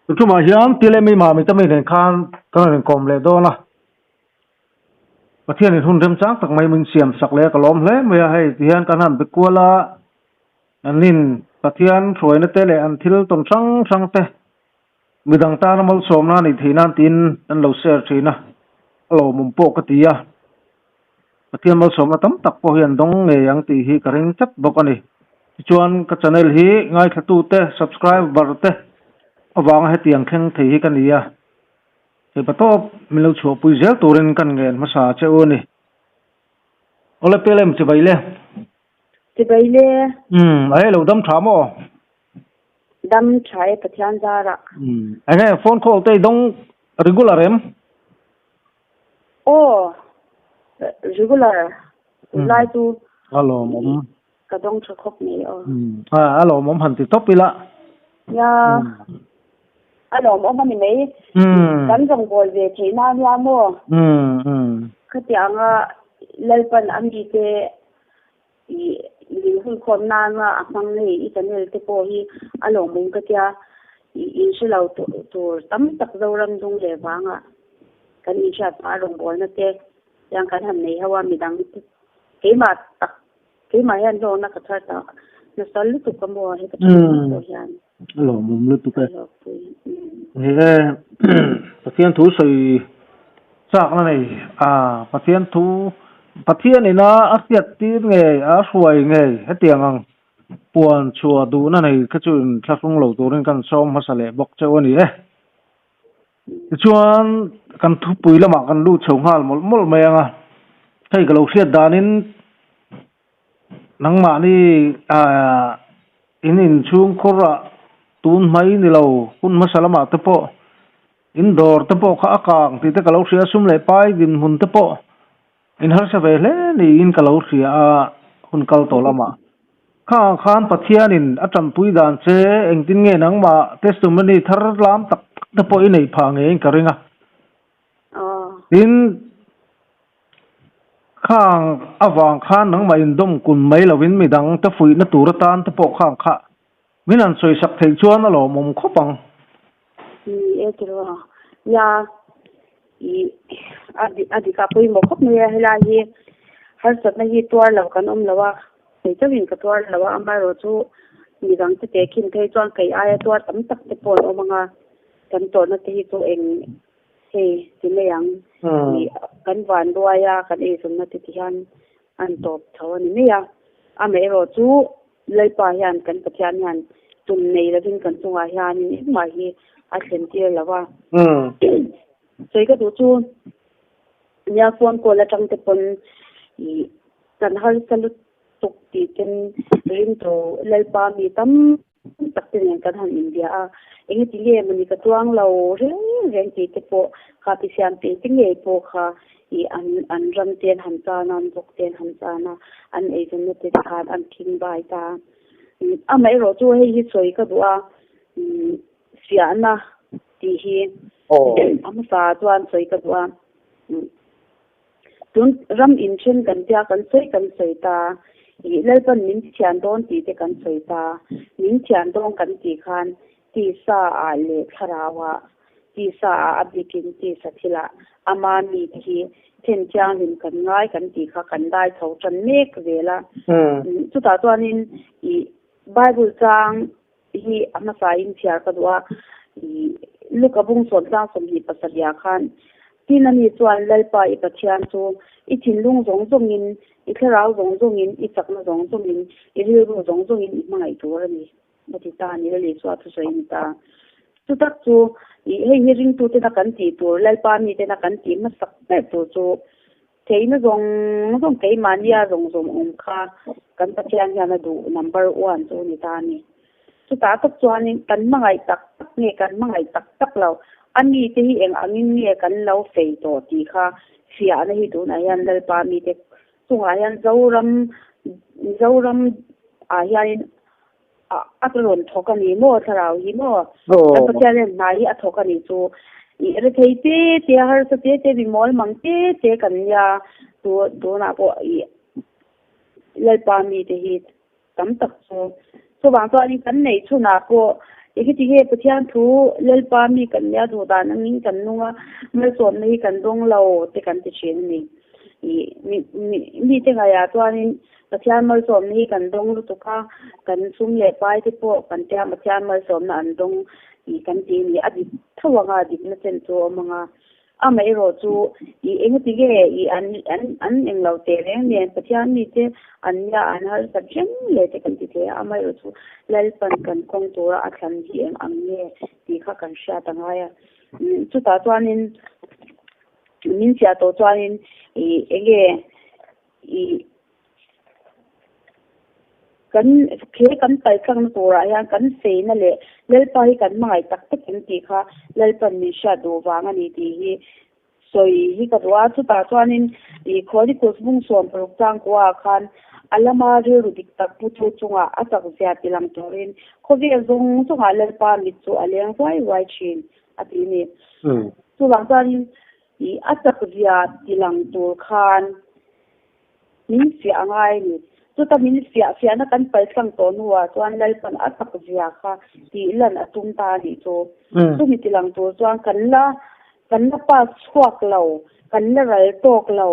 Tuṭumah hian Tilemi Mamita mi nen khan kan rawn inkawm leh dawn a. Pathianin hun remchang tak mai min siam sak leh a ka lawm hle mai a, hei tihian kan han be kual a, an in Pathian hruaina te leh an thil tawn hrang hrang te midang tana malsawmna a nih theih nan tiin an lo share thin a, a lawmawm pawh ka ti a, Pathian malsawmna tam tak pawh hi an dawng ngei ang tih hi ka ring tlat bawk a ni. Tichuan ka channel hi ngaithlatute, subscriber te avanga hetiang thleng thei hi ka ni a. Hei patawp min lo chhuahpui zel turin kan ngen hmasa che u a ni. Awle PLM chibai le. Chibai le. Umm a hei lo dam tha maw? Dam tha e Pathian zarah. Umm enge phone call te i dawng regular em? Aw regular tunlai chu. A lawmawm. Ka dawng tha khawp mai aw. Umm a lawmawm han ti tawp ila. Nia a lawmawm a ni mai. Kan rawngbâwl ve theih na nia maw? Khatianga Lalpan a mite i min hunkhawm nana a hmang hei i channel te pawh hi a lawmawm ka tia i inhre lo tur tam tak Zoram dung leh vangah kan inhriat hma rawngbâwlna te hian kan han nei ho a midang keimah tak Keimah hian hlawkna ka chhar ta nasa lutuk a maw heta tang pawh hian. A lawmawm lutuk e. Ni e, Pathian thu sawi chakna nei a, Pathian thu Pathian ina a hriat tir ngei a hruai ngei hetiang ang puan chhuah duhna nei kha chu inthlahrung lo turin kan sawm hmasa leh bawk cheu a ni e. Tichuan kan thupui lamah kan lut chho nghal mawlh mawlh mai ang a, hei ka lo hriat danin nangmahni ahh in inchhungkhur ah tun hmai ni lo hun hmasa lamah te pawh in dawr te pawh kha a kang tih te ka lo hria a, sum leh pai dinhmun te pawh In harsa ve hle niin ka lo hria a, hun kal tawh lamah. Khangah khan Pathianin a tanpui dan che engtin nge nangmah testimony thar lam tak tak te pawh i neih phah ngeiin ka ring a. Tin, khang avang khan nangmah indawm kun mai lovin midang te fuihna tur atan te pawh khang kha min han sawisak theih chuan a lawmawm khawp ang. Ni e tiraw. Nia, i a dik a pawimawh khawp mai a, helai hi harsatna hi tuar lo kan awm lo a, kei chauhin ka tuar lo a, amaherawhchu midang te tehkhin phei chuan kei aia tuar tam tak te pawh an awm ang a, kan tawrhna te hi chu eng hei ti mai ang, i kan vanduai a, kan eizawnna te ti hian an tawp chho a ni mai a, amaherawhchu Lalpa hian kan Pathian hian tum nei lovin kan chungah hianin engmah hi a thlen tir lo a. Sawi ka duh chu nia phone call atang te pawn ih kan harsa lutuk tih ten ringtu Lalpa mi tam tak te nen kan han inbia a, engati nge mawni ka tuang lo reng reng tih te pawh kha ti siam tih te ngei pawh kha Ih an an ram te an han chan a, an vawk te an han chan a, an eizawnna te te khan an khing bai ta. Amaherawh chu hei hi sawi ka duh a, fiahna tih hi a hmasa chuan sawi ka duh a. Tun ram inthen kan tia kan sawi kan sawi ta, ih Lalpan min thian dawn tih te kan sawi ta, min thian dawn kan tih khan tisa ah leh thlarau ah Tisa ah a bikin tisa thilah ama mite hi then thianghlim kan ngai kan tih kha kan dai chho tan mek zel a. Chutah chuanin ih Bible chang hi a hmasain chhiar ka duh a, ih Luka bung sawm tlang 27 ah khan tin ani chuan Lalpa i Pathian chu i thinlung zawng zawngin, i thlarau zawng zawngin, i chakna zawng zawngin, i rilru zawng zawngin i hmangaih tur a ni. A ti ta a ni, Lali chu a thusawi a ni ta. Chu tak chu ih hei hi ringtutena kan tih tur, Lalpa mitena kan tih hmasak ber tur chu theihna zawng zawng keimahnia zawng zawng awm kha kan Pathian hian a duh number one chu a ni ta a ni. Chutah tak chuanin kan hmangaih tak tak nge kan hmangaih tak tak lo, a mite hi eng angin nge kan lo fei tawh tih kha fiahna hi tunah hian Lalpa mite chungah hian Zoram Zoram ah hianin a rawn thawk a ni maw thlarau hi maw? Kan Pathian hian hna hi a thawk a ni chu. I rethei te te harsa te te mi mawl mang te te kan nia tu tunah pawh i Lalpa mite hi tam tak chu. Chuvang chuanin kan neih chhunah pawh engati nge Pathian thu Lalpa mi kan nia duh dan angin kan nung a, malsawmna hi kan dawng lo te kan ti thin a ni. I mi mi mite ngaihah chuanin Pathian malsawmna hi kan dawng lutuk a, kan sum leh pai te pawh kan tia Pathian malsawmna an dawng tih kan ti a ni. A dik tho ang a, dikna chen chu a awm ang a. Amaherawh chu i engati nge i an an an eng lo teh reng nen Pathian mite an nia an harsat reng leh te kan ti thei a, amaherawh chu Lalpan kan kawng tura a thlan hi eng ang nge tih kha kan hriat a ngai a. Chutah chuanin min chhiah tawh chuanin i enge i Kan he kan paltlangna turah hian kan feina leh Lalpa hi kan hmangaih tak tak em tih kha Lalpan min hriat duh vang a ni tih hi sawi hi ka duh a. Chutah chuanin ih Chronicles bung 16 changkuaah khan a lama rilru dik tak putu chungah a chak zia ti lang turin khawvel zawng zawngah Lalpa mit chu a leng ruai ruai thin a ti a ni. Chuvang chuanin ih a chak zia ti lang tur khan Min fiah a ngai a ni. Chuta min fiah fiahna kan paltlang tawh hnuah chuan Lalpan a tak zia kha tih lan a tum ta a nih chu. Chumi tilang tur chuan kan la kan la pass chhuak lo, kan la ral tawk lo,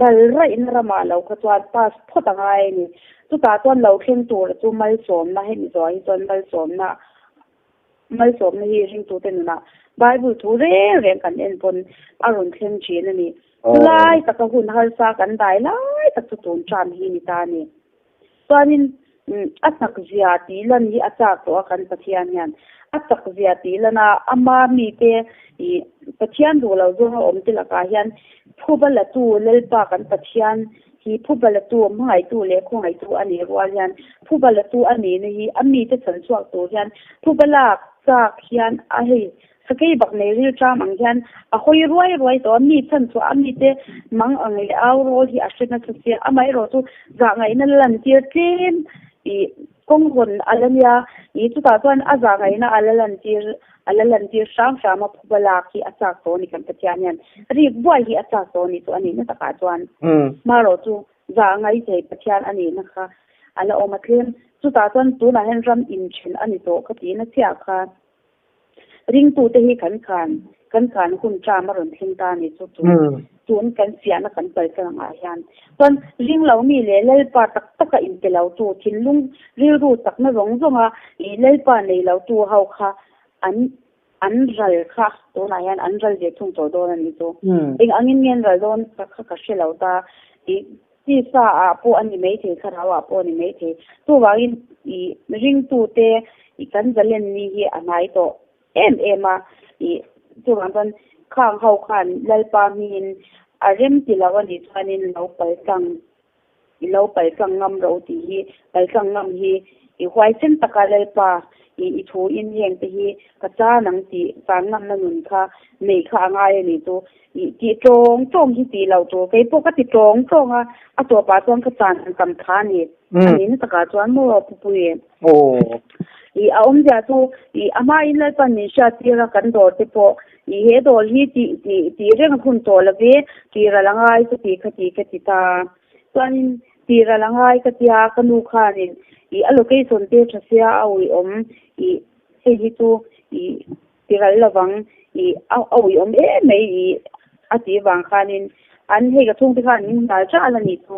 ral raihna ramah lo kha chuan pass phawt a ngai a ni. Chutah chuan lo thleng tura chu malsawmna hemi zawh hi chuan malsawmna Malsawmna hi ringtute nunah Bible thu reng reng kan en pawn a rawn thleng thin a ni. Chulai taka hun harsa kan dai lai tak chu tun tram hi ni ta a ni. Chuanin a chak zia tih lan hi a chak tawh a kan Pathian hian. A chak zia tih lan a ama mite ih Pathian duh lo zawnga awm te lakah hian phuba latu Lalpa kan Pathian Hi phubalatu, hmangaihtu leh khawngaihtu a nih rual hian phubalatu a nihna hi a mite chan chhuak tur hian phubalak chak hian a hei sakei bak nei ril ṭam ang hian a hawi ruai ruai tawh a, mi chan chhuah a mite mang ang leh au rawl hi a hre nasa sia, amaherawh chu zahngaihna lantir tlem ih kawng hawn a la nia ih chutah chuan a zahngaihna a la lantir A la lantir hram hram a, phuba lak hi a chak tawh a ni kan Pathian hian rik buai hi a chak tawh a ni chu a nihna takah chuan hmarawh chu zah ngai thei Pathian a nihna kha a la awm a tlem. Chutah chuan tunah hian ram inthen a ni tawh ka tihna chiah kha ringtute hi kan khan kan khan hun ṭam a rawn thleng ta a ni chu tun tun kan fiahna kan pal tlang ah hian chuan ringlo mi leh Lalpa tak taka inte lo tu thinlung rilru takna zawng zawnga ih Lalpa nei lo tu ho kha an an ral kha tunah hian an ral ve thung tawh dawn a ni chu. Eng angin nge an ral dawn tak kha ka hre lo ta ih tisa ah pawh a ni maithei thlarau ah pawh a ni maithei chuvangin ih ringtute ih kan zalen ni hi a hnai tawh em em a ih chuvang chuan khang ho khan Lalpa hmingin a rem ti lo a nih chuanin lo pal tlang i lo pal tlang ngam ro tih hi pal tlang ngam hi i huaisen taka Lalpa i i thu in heng te hi ka chan ang tih chan ngamna nun kha neih kha a ngai a nih chu ih tih tawng tawng hi tih loh tur kei pawh ka ti tawng tawng a a tawpah chuan ka chan tam tha a ni a nihna takah chuan maw Pupuii. I a awmzia chu i a hmain Lalpan min hriat tir a kan dawr te pawh i he dawr hi tih tih tih reng a hun tawh lo ve tih ral a ngai ka ti kha ti ka ti ta chuanin tih ral a ngai ka tia ka nu khanin i a location te tha sia a uiawm i hei hi chu i ti ral lovang i a uiawm em mai i a tih vang khanin an hei ka chhungte khan min hnal ṭal a nih chu.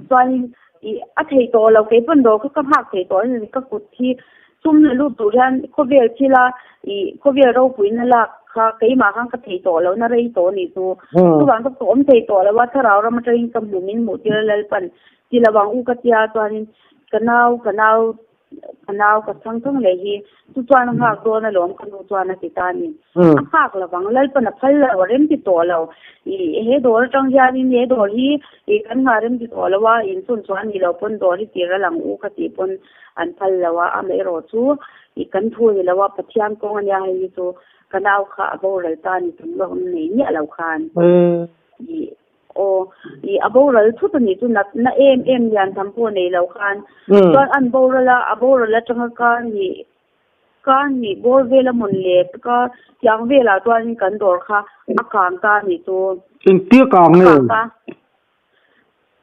Chuanin i a thei tawh lo kei pawn dawr kha ka nghak thei tawh a ni ka kut hi sum la lut tur hian khawvel thila i khawvel ropuina lak kha keimah khan ka thei tawh lo na rei tawh a nih chu. Chuvang chu ka awm thei tawh lo a thlarau ram atangin ka hmu min hmuh tir a Lalpan ti lo ang u ka tia chuanin ka nau ka nau Ka nau ka chhang thang leh hi chu chuan a nghak dawn alawm ka nu chuan a ti ta a ni. A nghak lovang Lalpan a phal lo a rem ti tawh lo. I he dawr atang hianin he dawr hi i kan nghah rem ti tawh lo a inchhun chuan ni lo pawn dawr hi tir a lang u ka tih pawn an phal lo a amaherawh chu i kan thu ni lo a Pathian kawng ania hei hi chu ka nau kha a boral ta a ni tum lawk na nei miah lo khan i Aw, i a boral thut a nih chu nat na em em lian tham pawh nei lo khan. Chuan an boral a, a boral atanga kar nih Kar hnih bawr vel a mawn le ka tiang velah chuanin kan dawr kha a kang ta a nih chu. Engtia kang nge? A kang ta.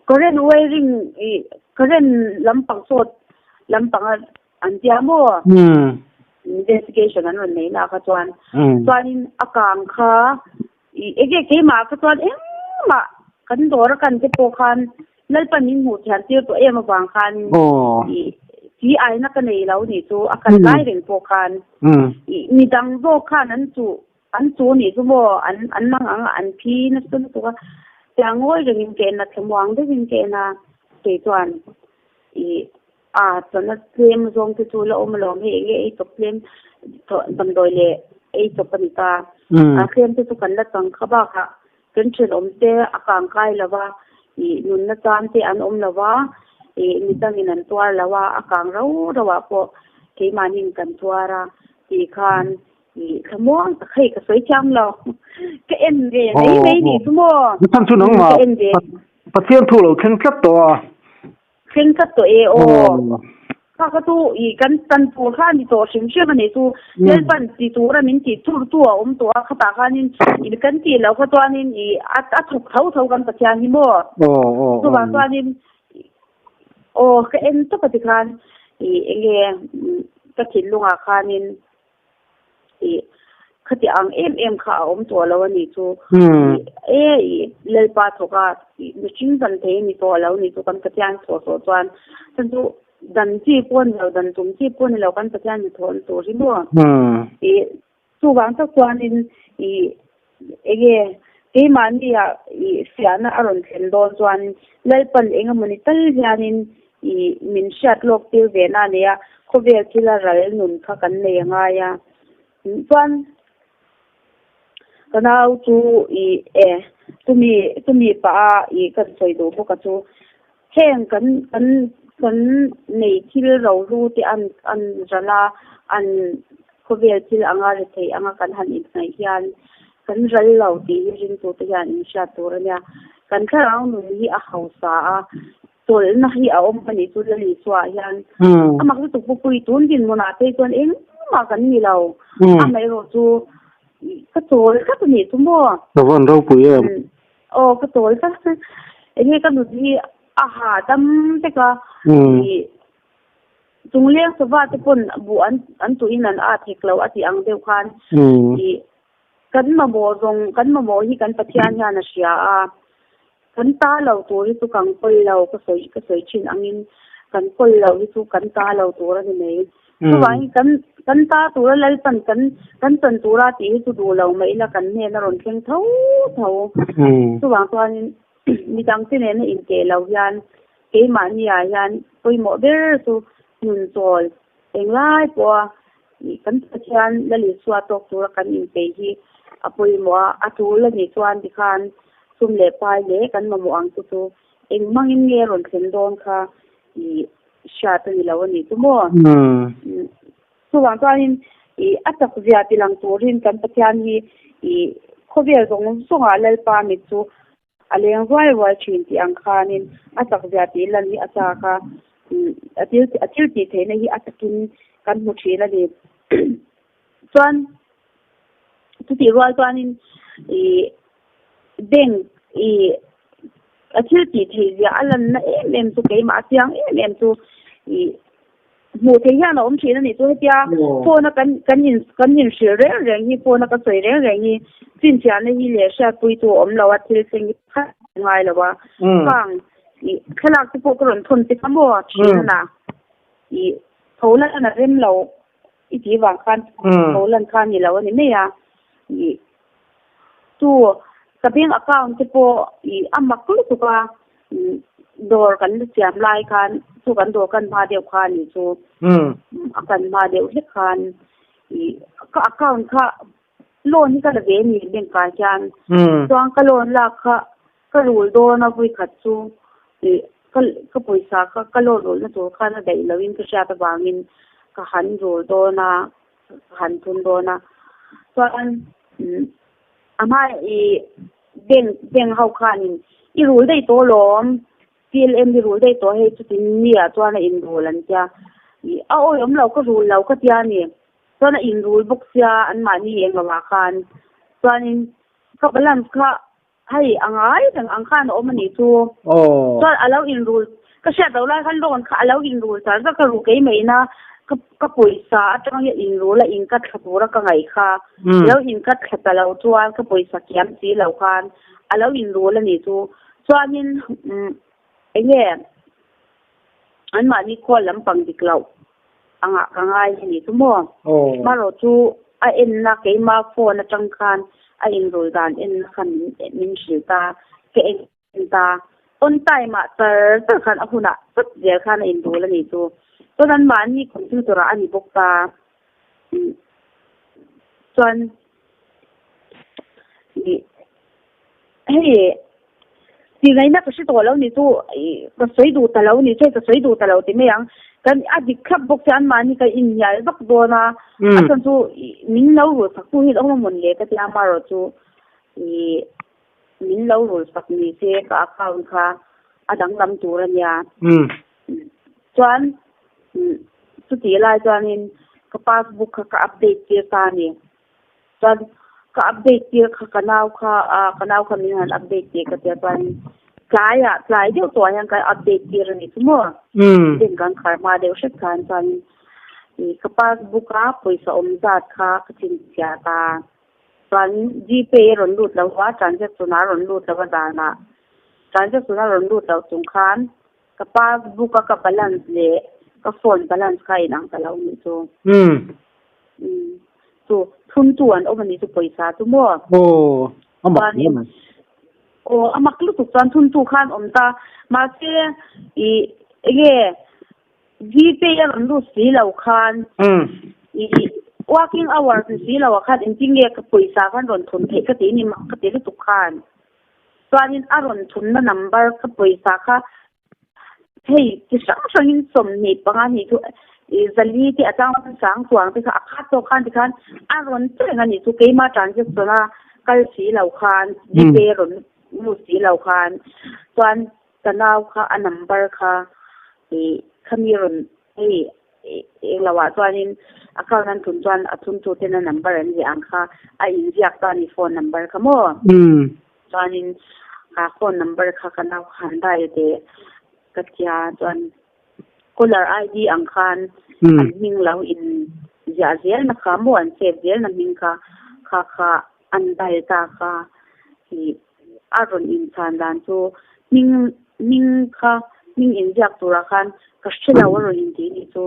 Current wiring ih current lampang sawt lampang a an tia maw? Investigation an rawn nei na kha chuan. Chuanin a kang kha ih enge keimah kha chuan engmah kan dawr a kan te pawh khan Lalpan min hmuh thiam tir tawh em avang khan ih chi aina ka nei lo nih chu a kal lai reng pawh khan ih midang zawk khan an chuh an chu nih chu maw an an mang ang a an phi nasa lutuk a tiang ngawi rengin ka en a thlamuang deuhin ka en a kei chuan ih a chana tlem zawng te chu la awm alawm hei enge ei chawp tlem damdawi leh ei chawp a ni ta a tlem te chu kan la chang kha bakah Kan thenawmte a kangkai lo va, ih nunna tan te an awm lo va, ih midangin an tuar lo a, a kang rau rau ah pawh keimahniin kan tuar a tih khan ih thlamuang tak hei ka sawi thiam lo, ka en ve mai mai nih chu maw? Chhan chu nangmah Ka en ve. Pathian thu lo thleng tlat tawh a. Thleng tlat tawh e aw. Kha kha chu i kan tan tur kha a ni tawh hrim hrim a ni chu. Lalpan ti tura min tih tur tu a awm tawh a, khatah khanin i kan tih loh kha chuanin i a thawk tho tho kan Pathian hi maw? Chuvang chuanin aw ka en tawp a tikhan i enge ka thinlungah khanin I khati ang em em kha a awm tawh lo a nih chu. I e i Lalpa thawk a i mihring dan thei a ni tawh lo nih chu kan Pathian thawh tawh chuan chan chu dan chi pawh a ni lo dan tum chi pawh a ni lo kan Pathian hnathawh na tur hi maw. I chuvang tak chuanin i enge keimahnia i fiahna a rawn thlen dawn chuan Lalpan engemawni tal hianin I min hriat lawk tir ve na nia, khawvel thila ral nun kha kan nei a ngai a. Chuan ka nau chu i e chumi chumi pah a i kan sawi duh bawk a chu heng kan kan kan nei thil rohlu te an an ral a, an khawvel thil anga ri theih anga kan han inhnaih hian kan ral lo tih hi ringtute hian in hriat tur a nia. Kan thlarau nun hi a hausa a. Tawlhna hi a awm a nih chu Lali chhuah hian a mak lutuk pupui tun dinhmunah phei chuan engmah kan ni lo. Amaherawh chu ka chawl tlat a nih chu maw? Ka vawn ropui em? Aw ka chawl tlat. Enge ka nut hi a hahdam vek a. Chungleng sava te pawn buh an tuhin an at hek lo a tih ang deuh khan kan mamawh zawng kan mamawh hi kan Pathian hian a hria a. Kan ta lo tur hi chu kan kawl lo, ka sawi ka sawi thin angin kan kawl lo hi chu kan ta lo tur a ni mai. Chuvangin kan kan ta tura Lalpan kan kan chan tura tih hi chu duh lo mai ila kan hnen a rawn thleng tho tho. Chuvang chuanin midangte nena inteh lo hian keimahniah hian pawimawh ber chu nun chawl Englai pawha kan Pathian Lal Isua tawk tura kan inpeih hi a pawimawh a, a tul a nih chuan tikhan sum leh pai leh kan mamawh ang te chu eng hmangin nge a rawn thlen dawn kha i hriat a ni lo a nih chu maw? Chuvang chuanin i a chakzia tilang turin kan Pathian hi i khawvel zawng zawngah Lalpa mit chu A leng ruai ruai thin tih ang khanin a chakzia tih lan hi a chak a, a thil a thil tih theihna hi a takin kan hmu thin a ni. Chuan chutih rual chuanin ih bank ih a thil tih theih zia a lanna em em chu keimah a chiang em em chu ih Hmuh theih hian a awm thin a nih chu hetia phone a kan kan in kan inhrilh reng reng hi phone a ka sawi reng reng hi chhinchhiahna hi leh hriatpui tu a awm lo a thil thleng hi khat ngai lo a khang ih thlalak te pawh ka rawn thawn te kha maw thin a na ih tho lan a rem lo i tih vang khan tho lan kha a ni lo a ni mai a ih chu ka bank account te pawh ih a mak lutuk a. Dawr kan la siam lai khan chu kan dawr kan hma deuh kha a nih chu. A kan hma deuh hlek khan ih ka account kha loan hi ka la ve a ni bank ah hian. Chuan ka loan lak kha ka rul dawn a vui khat chu ih ka ka pawisa kha ka loan rulna tur khan a daih loin ka hriat avangin ka han rul dawn a ka han thun dawn a. Chuan a hma ih Bank bank ho khanin i rul daih tawh alawm, PLM i rul daih tawh hei chutin mi ah chuan a inrul an tia. Ih a awih awm lo ka rul lo ka tia ni. Chuan a inrul bawk sia anmahni eng lovah khan. Chuanin ka balance kha hei a ngai reng ang khan a awm a nih chu. Chuan a lo inrul ka hriat loh lai khan loan kha a lo inrul char char ka ru keimah ina ka ka pawisa atang hian inrul a inkat thla tura ka ngaih kha. Lo inkat thla ta lo chuan ka pawisa kiam si lo khan a lo inrul a nih chu. Chuanin eng nge anmahni khual lampang dik loh angah ka ngai a nih chu maw? Marawh chu a enna keima phone atang khan a inrul dan enna kha min min hrilh ta, ka en ta. On time ah char char khan a hunah chawt zel khan a inrul a nih chu. Chuan anmahni computer ah a ni bawk ta. Chuan ih hei ti ngaihna ka hre tawh lo ni chu ih ka sawi duh ta lo ni chu ka sawi duh ta lo ti mai ang kan a dik thlap bawk che anmahni ka inhnial vak dawn a a chhan chu ih min lo rul sak tu hi a awm a mawn le ka tia amaherawh chu ih min lo rul sak ni se ka account kha a danglam tur a nia chuan chutih lai chuanin ka passbook kha ka update tir ta a ni. Chuan ka update tir kha ka nau kha a ka nau kha min han update tih ka tia chuan tlaiah tlai deuh tawhah hian ka update tir a ni chu maw. Bank kan khar hma deuh hret khan chuan ih ka passbook a pawisa awm zat kha ka chhinchhiah ta. Chuan Gpay a rawn lut lo a transaction a rawn lut lo a zanah transaction a rawn lut loh chung khan Ka passbook a ka balance leh ka phone balance kha a inang ta lo nih chu. Umm. Chu thuntu an awm a nih chu pawisa chu maw? Aw, a mak hle mai. Aw, a mak lutuk chuan thuntu khan awm ta. Mahse, ih enge Gpay a rawn lut si lo khan ih working hours ni si lo ah khan engtin nge ka pawisa khan rawn thun theih ka tih ni mak ka ti lutuk khan. Chuanin a rawn thunna number ka pawisa kha hei chi hrang hrangin 25 nih chu ih zali te a chang sang chuang te kha a khat tawk khan tikhan a rawn che reng a nih chu keima transaction a kal si lo khan Gpay a rawn lut si lo khan chuan ka nau kha a number kha ih khami rawn hei eng lo ah chuanin account an thun chuan a thun tu ten a number an ziah ang kha a inziak ta a ni phone number kha maw chuanin kha phone number kha ka nau kha han dial teh ka tia chuan caller ID ang khan an hming lo in ziah zel na kha maw an save zel na hming kha kha kha an dial ta kha ih a rawn inchhan dan chu hming hming kha hming inziak turah khan ka hre lo a rawn intih nih chu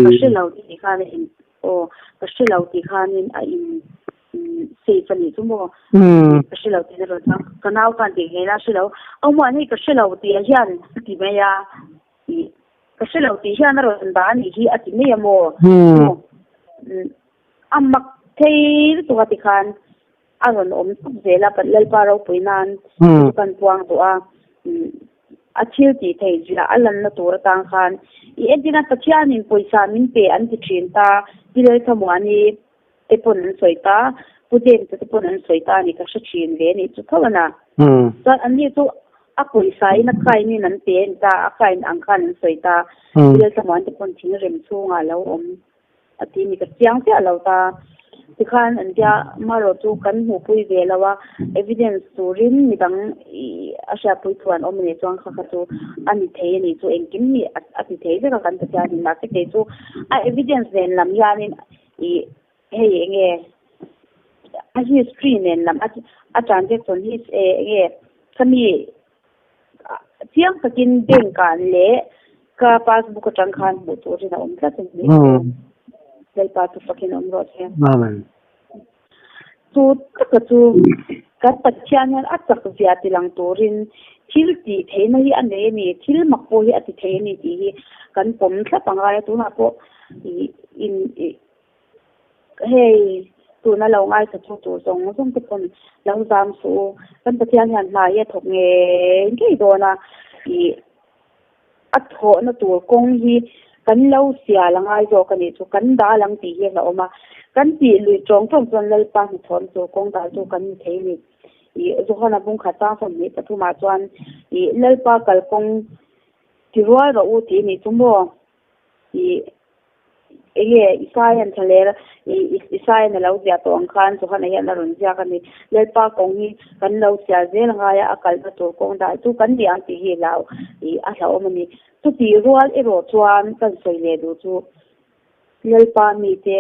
ka hre lo tih khan a in aw ka hre lo tih khanin a in save a nih chu maw ka hre lo tih a rawn chhang ka nau khan tih ngei la hre lo aw muan hei ka hre lo tih ah hian a ti mai a ih ka hre lo tih hian a rawn dah a nih hi a ti mai a maw a mak thei lutuk a tikhan A rawn awm tawp zel a, Lalpa ropui nan chu kan puang duh a, a thil tih theih zia a lanna tur atang khan i entin a, Pathianin pawisa min pe an ti thin ta, Pi Lalthamuani te pawn an sawi ta, Pu James-a te pawn an sawi ta a ni, ka hre thin ve a nih chu tho a na. Chuan anni chu a pawisa in a kainin an pe a ni ta, a kain ang khan an sawi ta, Pi Lalthamuani te pawn thingrem chhungah a lo awm. A ti ni ka chiang chiah lo ta. Tikhan an tia marawh chu kan hmuhpui ve lo a, evidence turin midang ih a hriatpui thu an awm a nih chuan kha kha chu a ni thei a nih chu engkim hi a ti thei vek a kan Pathian in mahse kei chu a evidence nen lam hianin ih hei eng nge a history nen lam a transaction his eng nge khami Chiang takin bank ah leh ka passbook atang khan hmuh turin a awm tlat a ni. Lalpa chu fakin awm rawh se. Amen. Chu taka chu kan Pathian hian a chak zia tilang turin thil tih theihna hi a nei a ni, thil mak pawh hi a ti thei a ni tih hi kan pawm thlap a ngai a, tunah pawh ih in ih Hei, tuna lo ngaithla chu tur zawng zawng te pawn lo zam suh u. Kan Pathian hian hna hi a thawk ngei ngei dawn a, ih a thawhna tur kawng hi kan lo sial a ngai zawk a nih chu, kan dal ang tih hi a hlauhawm a. Kan tih lui tawng tawng chuan Lalpa hnathawhna tur kawng dal chu kan ni thei a ni. Ih Johana bungkhat chang 23 ah chuan ih Lalpa kalkawng ti rual rawh u tih a nih chu maw? Ih. Enge Isaia'n thlaler Isaia'n a lo ziah tawh ang khan Johana hian a rawn ziak a ni. Lalpa kawng hi kan lo sial zel a ngai a, a kalna tur kawng dah chu kan ni ang tih hi hlau ih a hlauhawm a ni. Chutih rual erawh chuan kan sawi leh duh chu Lalpa mite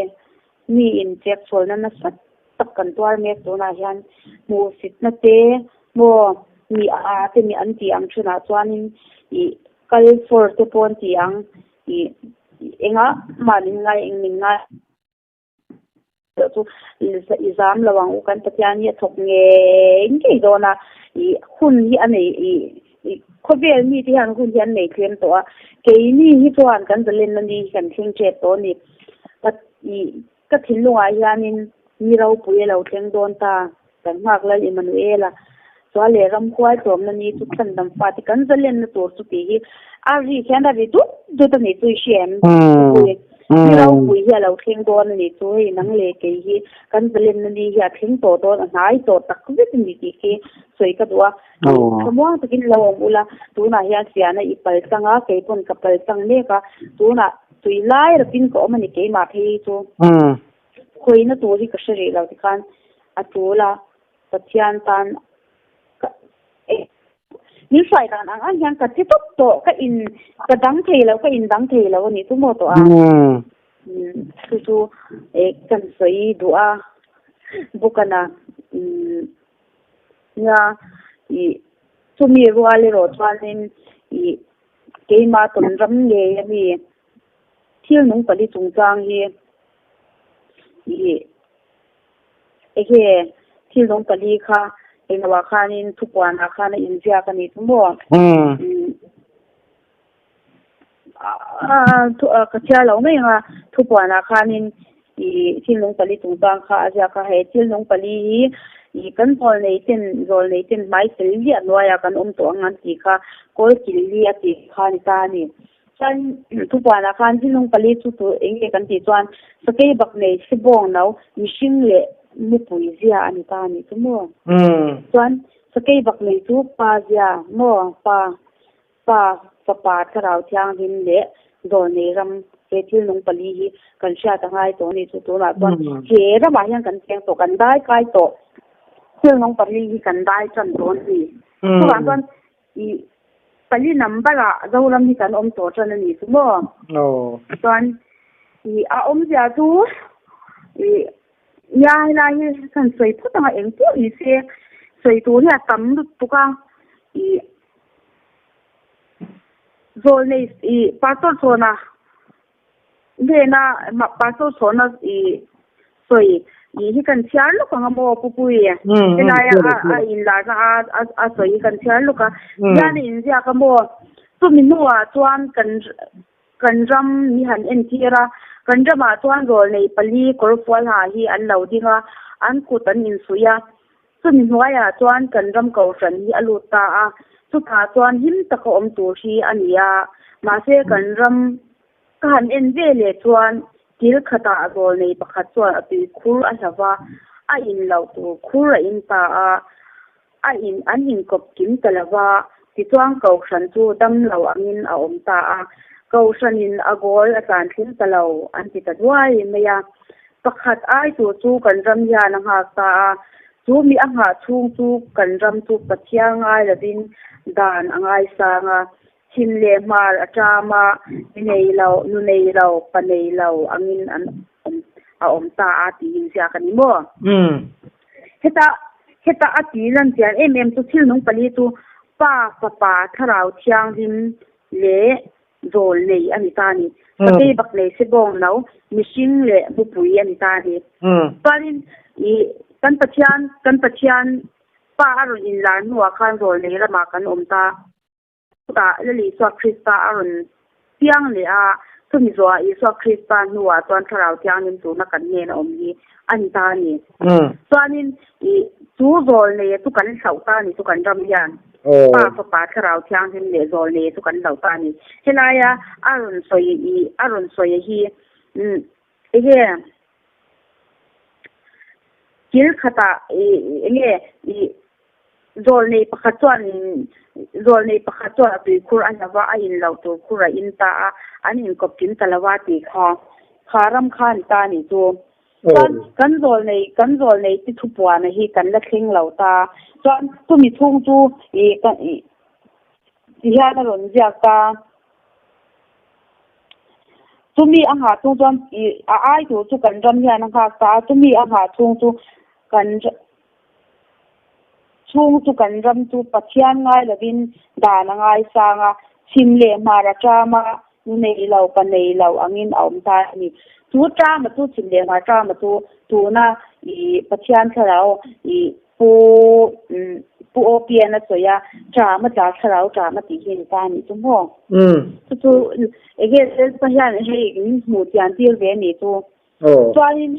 mi inchek chhawlna nasa tak kan tuar mek tunah hian hmuhsitna te maw mi a te mi an tih ang thinah chuanin ih kal fawr te pawh an ti ang ih engah mah min ngai eng min ngai loh chu i zam lo ang u kan Pathian hi a thawk ngei ngei dawn a ih hun hi a nei ih ih khawvel mite hian hun hi an nei thlem tawh a keini hi chuan kan zalenna ni hi kan thleng tep tawh a ni ih Ka thinlungah hianin ni ropui a lo thleng dawn ta, kan nghak Lal Emmanuela chuan leh ramhuai tlawmna ni chu chhandam fate kan zalenna tur chu tih hi a ri khian a ri dut dut a nih chu i hria em? Pui, ni ropui hi a lo thleng dawn a nih chu hei nang leh kei hi kan zalenna ni hi a thleng tawh dawn a hnai tawh tak zet a ni tih khi sawi ka duh a, thlamuang takin lo awm ula tunah hian fiahna i pal tlang a kei pawn ka pal tlang mek a tunah Tui lai rakin ka awm a ni keimah phei hi chu. Khawina tur hi ka hre rih lo tikhan a tul a, Pathian tan ka min hruai dan ang ang hian ka che tawp tawh, ka in ka dang thei lo, ka in dang thei lo a ni chu maw tawh a. Chu chu kan sawi duh a, bukana nia ih chumi rual erawh chuanin ih Keimah tawn ram ngei a mi thil nung pali chungchang hi ih enge thil nung pali kha engloah khanin thupuanah khan a inziak a nih chu maw? Ka chhiar lo mai ang a, thupuanah khanin ih thil nung pali chungchang kha a ziak a, he thil nung pali hi ih kan zawl nei ten zawl nei ten hmai fel liah hnuaiah kan awm tawh ang an tih kha kawl kil li a tih kha a ni ta a ni. Chuan thupuanah khan thil nung pali chu tu eng nge kan tih chuan sakei bak nei sibawng no mihring leh mupui zia a ni ta a nih chu maw? Chuan sakei bak nei chu pa zia maw pa Pa, Fapa, Thlarau Thianghlim leh Zawlnei ram he thil nung pali hi kan hriat a ngai tawh a ni chu tunah chuan he ramah hian kan cheng tawh, kan dai kai tawh. Thil nung pali hi kan dai tan tawh a ni. Chuvang chuan ih pali number ah Zoram hi kan awm tawh tan a ni chu maw? Chuan ih a awmzia chu ih nia helai hi kan sawi phawt ang a eng pawh ni se sawi tur hi a tam lutuk a ih Zawlnei ih pastor chhawna hnena pastor chhawna ih sawi ih hi kan chhiar lawk ang a maw Pu Pui? Helaia a inlarna a a sawi hi kan chhiar lawk a, hian a inziak a maw? Chumi hnuah chuan kan kan ram mi han entir a, kan ramah chuan zawlnei pali kawr fual ha hi an lo ding a, an kut an insuih a. Chumi hnuaiah chuan kan ram kohhran hi a lut ta a, chutah chuan him taka awm tur hi a ni a, mahse kan ram ka han en ve leh chuan kil khatah zawl nei pakhat chuan a tui khur a hla va, a in loh tur khur a in ta a, a in an inkawp kim ta lo va, tichuan kohhran chu dam lo angin a awm ta a, kohhranin a goal a tlan thleng ta lo an ti ta duai mai a. Pakhat ai tur chu kan ram hian a nghak ta a, chu mi a nghah chhung chu kan ram chu Pathian ngai lovin dan a ngaisang a, chhim leh hmar a ṭam a, mi nei lo, nu nei lo, pa nei lo angin an awm a awm ta a tiin ziak a ni maw? Heta heta a ti lan chian em em chu thil nung pali chu Pa, Fapa, Thlarau Thianghlim leh Zawl nei a ni ta a ni. Sakei bak nei se bawng lo, mihring leh mupui a ni ta a ni. Chuanin ih kan Pathian, kan Pathian Pa a rawn inlar hnuah khan zawl nei ramah kan awm ta. Chutah Lal Isua Krista a rawn piang leh a, chumi zawhah Isua Krista hnuah chuan Thlarau Thianghlim tuna kan hnen a awm hi a ni ta a ni. Chuanin ih chu zawl nei chu kan hlauh ta a ni chu kan ram hian. Pa Fapa Thlarau Thianghlim leh zawl nei chu kan lo ta a ni. Helaia a rawn sawi i a rawn sawi hi enge kil khatah i enge i zawl nei pakhat chuan zawl nei pakhat chuan a tuikhur a hla va, a in loh tur khur a in ta a, an inkawp kim ta lo a tih kha. Kha ram kha ni ta ni chu. Chuan kan zawl nei kan zawl nei ti thupuana hi kan la thleng lo ta. Chuan chumi chhung chu ih kan ih ti hian a rawn ziak ta. Chumi a nghah chhung chuan ih a ai tur chu kan ram hian a nghak ta a, chumi a nghah chhung chu kan chhung chu kan ram chu Pathian ngai lovin dan a ngaisang a, chhim leh hmar a ṭam a, nu nei lo, pa nei lo angin a awm ta a ni. Chu ṭama chu chhim leh hmar ṭama chu tuna ih Pathian thlarau ih Pu Pu Opian a sawi a, ṭam a tla thlarau ṭam a tih hi a ni ta a nih chu maw? Chu chu enge Lalpa hian hei min hmuh chian tir ve a nih chu. Chuanin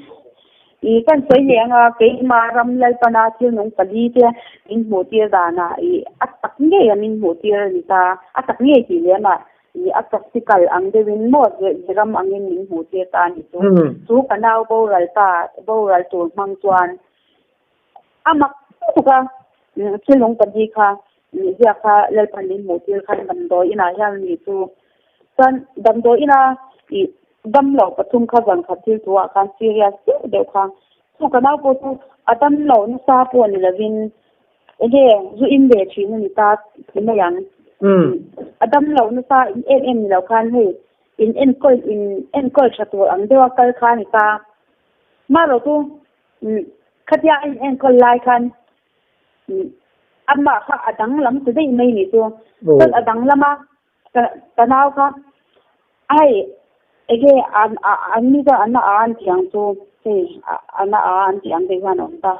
ih kan sawi leh anga keimah ram Lalpana thil nung pali te min hmuh tir danah ih a tak ngei a min hmuh tir a ni ta, a tak ngei tih lem ah ih a practical ang deuhin maw ram angin min hmuh tir ta a nih chu. Chu ka nau boral ta boral tur hmang chuan A mak tuk a, thil nung pahnih kha ziak kha Lalpan min hmuh tir khan damdawi inah hian a ni chu. Chuan damdawi ina ih dam loh pathum kha zan khat thil thu ah khan serious deuh deuh kha chu ka nau pawh chu a dam loh nasa pawh ni lovin enge zu in ve thin a ni ta ti mai ang. A dam loh nasa in em em ni lo khan hei in enkawl in enkawl tha tur ang deuha kal kha a ni ta. Marawh chu Khatia a inenkawl lai khan amah kha a danglam ta daih mai ni chu. Chuan a danglam a, ka nau kha hei enge an mi chuan an a a an tih ang chu hei an a a an tih ang te hian a awm ta.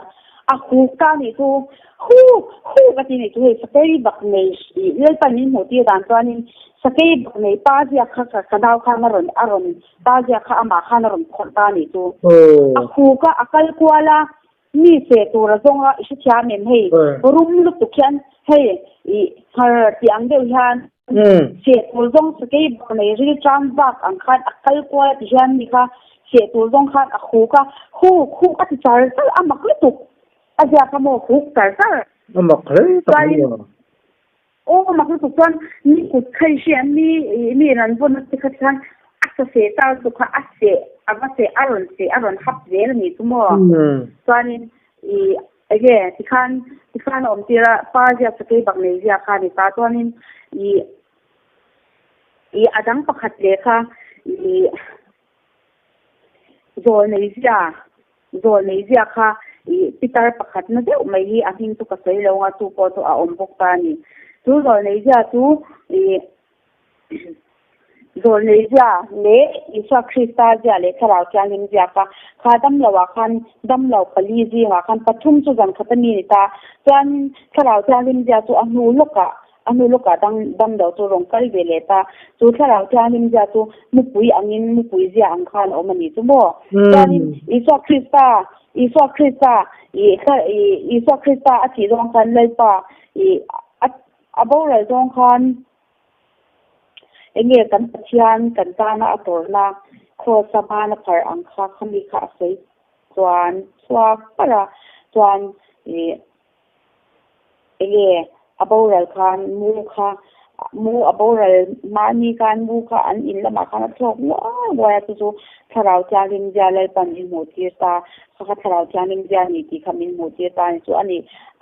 A huk ta nih chu hu hu ka ti nih chu hei sakei bak nei Lalpan min hmuh tir dan chuanin sakei bak nei pa ziak kha ka nau khan a rawn a rawn Pa ziak kha amah khan a rawn phawrh ta a nih chu. A khuk a, a kal kual a, mi seh tur a zawng a, i hrethiam em hei, rum lutuk hian hei i nghar tih ang deuh hian seh tur zawng sakei bak nei ril tang bak ang khan a kal kual a ti hian mi kha seh tur zawng khan a khuk a, huk huk a ti char char a mak lutuk a ziak kha maw huk char char. A mak hle tak mai a. Aw mak lutuk chuan mi kut kha i hria mi mi in an vawn te kha chuan a sa seh ta lutuk kha a seh a va seh a rawn seh a rawn hap zel a ni chu maw chuanin i enge tikhan tikhan a awm tir a pa ziak sakei bak nei ziak kha a ni ta chuanin i i a dang pakhat leh kha i Zawl nei zia, zawl nei zia kha ih pitar pakhat na deuh mai hi a hming chu ka sawi lo anga chu pawh chu a awm bawk ta a ni. Chu zawl nei zia chu ih zawl nei zia leh Isua Krista zia leh Thlarau Thianghlim zia kha kha damlo ah khan damlo pali zingah khan pathum chu zan khat a mi a ni ta. Chuanin Thlarau Thianghlim zia chu a hnu lawkah A hnu lawkah dang damlo chu rawn kal ve leh ta. Chu thlarau thianghlim zia chu mupui angin mupui zia ang khan a awm a ni chu maw? Chuanin Isua Krista, Isua Krista ih ih Isua Krista a thih zawng khan Lalpa ih a a boral zawng khan eng nge kan Pathian kan tana a tawrhna kraws a bana pharh ang kha khami kha a sawi chuan chhuak parh a chuan ih Enge a boral khan mu kha mu a boral mahni khan mu kha an in lamah khan a thlawk muai muai a chu chu thlarau thianghlim zia Lalpan min hmuh tir ta kha kha thlarau thianghlim zia a ni tih kha min hmuh tir ta a ni chu a ni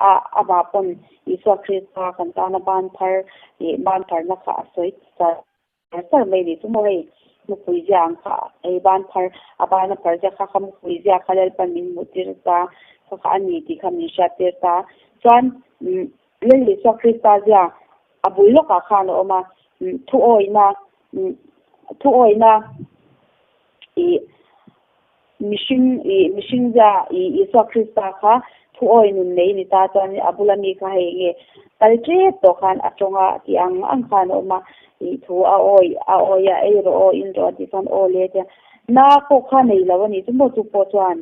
a amah pawn Isua Krista kan tana ban phar ih ban pharna kha a sawi char Char mai ni chu maw hei mupui zia ang kha ei ban phar a ban a phar zia kha kha mupui zia kha Lalpan min hmuh tir ta kha kha a ni tih kha min hriat tir ta chuan Lal Isua Krista zia a bul lawkah khan a awm a thuawihna thuawihna ih Mihring ih mihring zia ih Isua Krista kha thuawi nun nei ni ta chuan a bula mi kha hei nge kal tep tawh khan a tawng a tih ang ang khan a awm a ih thu a awi a awi a ei rawh aw in rawh a tih chuan aw le tia na pawh kha nei lo a nih chu maw chu pawh chuan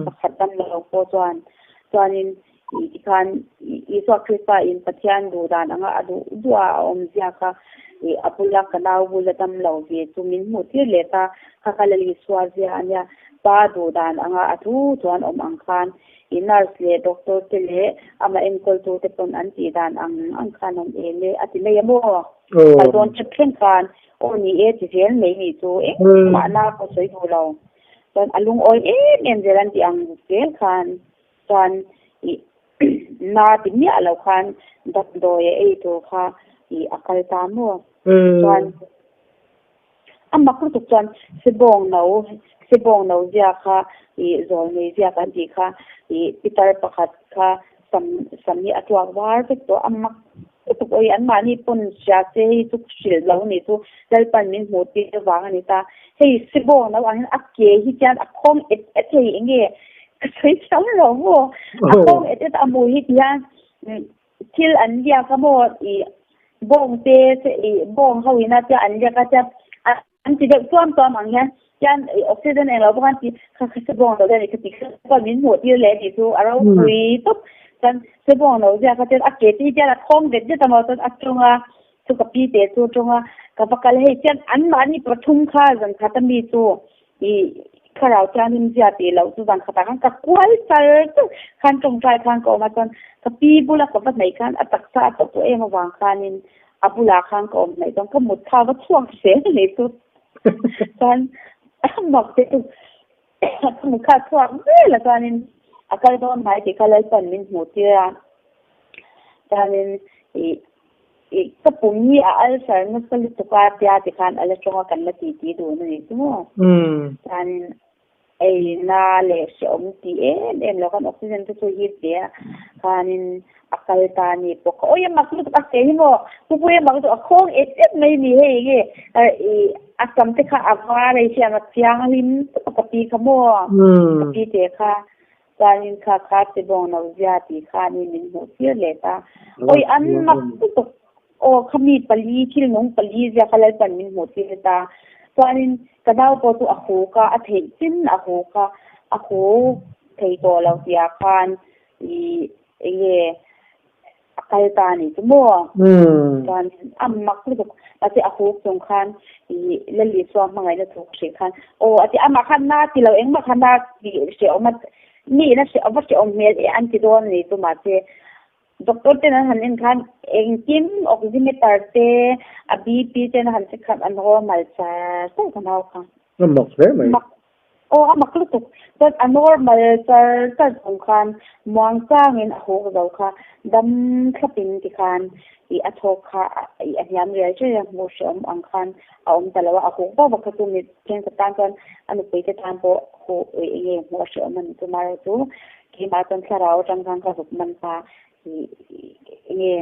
pakhat dam lo pawh chuan chuanin ih tikhan Isua Krista in Pathian duh dan anga a duh duh a a awm zia kha I a bula ka nau bula dam lo ve chu min hmuh tir leh ta, kha ka la Isua zia a nia, pa duh dan anga a thu chuan awm ang khan i nurse leh doctor te leh amah enkawltu te pawn an tih dan ang ang khan awm e le a ti mai a maw? Kal dawn tep thleng khan aw ni e ti zel mai nih chu engmah na pawh sawi duh lo chuan a lungawi em em zel an tih ang zel khan chuan i na ti miah lo khan damdawi a ei tur kha i a kal ta maw? Chuan a mak lutuk chuan sebawng no sebawng no zia kha i zawl nei zia kan tih kha i pitar pakhat kha sam sam hi a tuak var vek tawh a mak lutuk awi anmahni pawn hria se hei chu hrilh lo ni chu Lalpan min hmuh tir vang a ni ta hei sebawng no ang hian a ke hi chuan a khawng et et hei enge ka sawi thiam lo maw a khawng et et a hmuh hi tihian Thil an liak a maw i bawng te i bawng ho ina tia an liak a tia an ti deuh tuam tuam ang hian tian i oxygen englo bawk an ti kha kha se bawng lo hian i khati kha pawh min hmuh tir leh tih chu a ropui tawp chuan se bawng lo ziak a tian a ke te hi tian a khawng det det a maw chuan a tawng a chu ka pi te chu a tawng a ka va kal hei tian anmahni pathum kha zan khat ami chu I thlarau thianghlim zia tih loh chu zan khatah khan ka kual char char khan tawngtai khan ka awm a chuan ka pi bula ka va hnaih khan a taksa a tawh tawh em avang khanin a bulah khan ka awm hnaih chuan ka mut kha va chhuak zel mai chu chuan a mak te chu ka mut kha a chhuak zel a chuanin a kal dawn hnai tih kha Lalpan min hmuh tir a chuanin ih I ka pum hi a ulcer nasa lutuk a tia tikhan a la tawng a kan la ti ti dun a nih chu maw? Chuanin eina leh hrehawm ti em em lo khan oxygen te chu hip ve a khanin a kal ta a ni bawk a. Awi a mak lutuk a ke hi maw pupui a mak lutuk a khawng et et mai a ni hei enge i a sam te kha a var a i hriat a thianghlim tak a ka pi kha maw ka pi te kha Chuanin kha kha che bawng no zia tih kha ni min hmuh tir leh ta. Awi an mak lutuk aw kha mi pali thil nung pali zia kha Lalpan min hmuh tir ta. Chuanin ka nau pawh chu a hu ka a theih chin a hu kha a hu thei tawh lo tih ah khan i enge a kal ta a nih chu maw? Chuan a mak lutuk mahse a huk chung khan ih Lali chuan hmangaihna thu ka hrilh khan aw a ti amah khan na ti lo engmah khan na tih hrehawm a mi ina hreh va hrehawm hmel e an ti dawn a nih chu mahse doctor ten an han en khan engkim oximeter te a BP ten a han check khan a normal char char ka nau kha. A mak hle mai. Mak Aw a mak lutuk. Chuan a normal char char chung khan muang changin a hawk zo kha dam thlapin tikhan ih a thawk kha ih a hniam riai riai a hmuh hrehawm ang khan a awm ta lo a, a hawk vak vak kha chu mi thenkhat tan chuan a nupui te tan pawh huh ih eng nge hmuh a hrehawm a ni chu marawh chu keimah chuan thlarau atang khan ka zuk man ta ih eng nge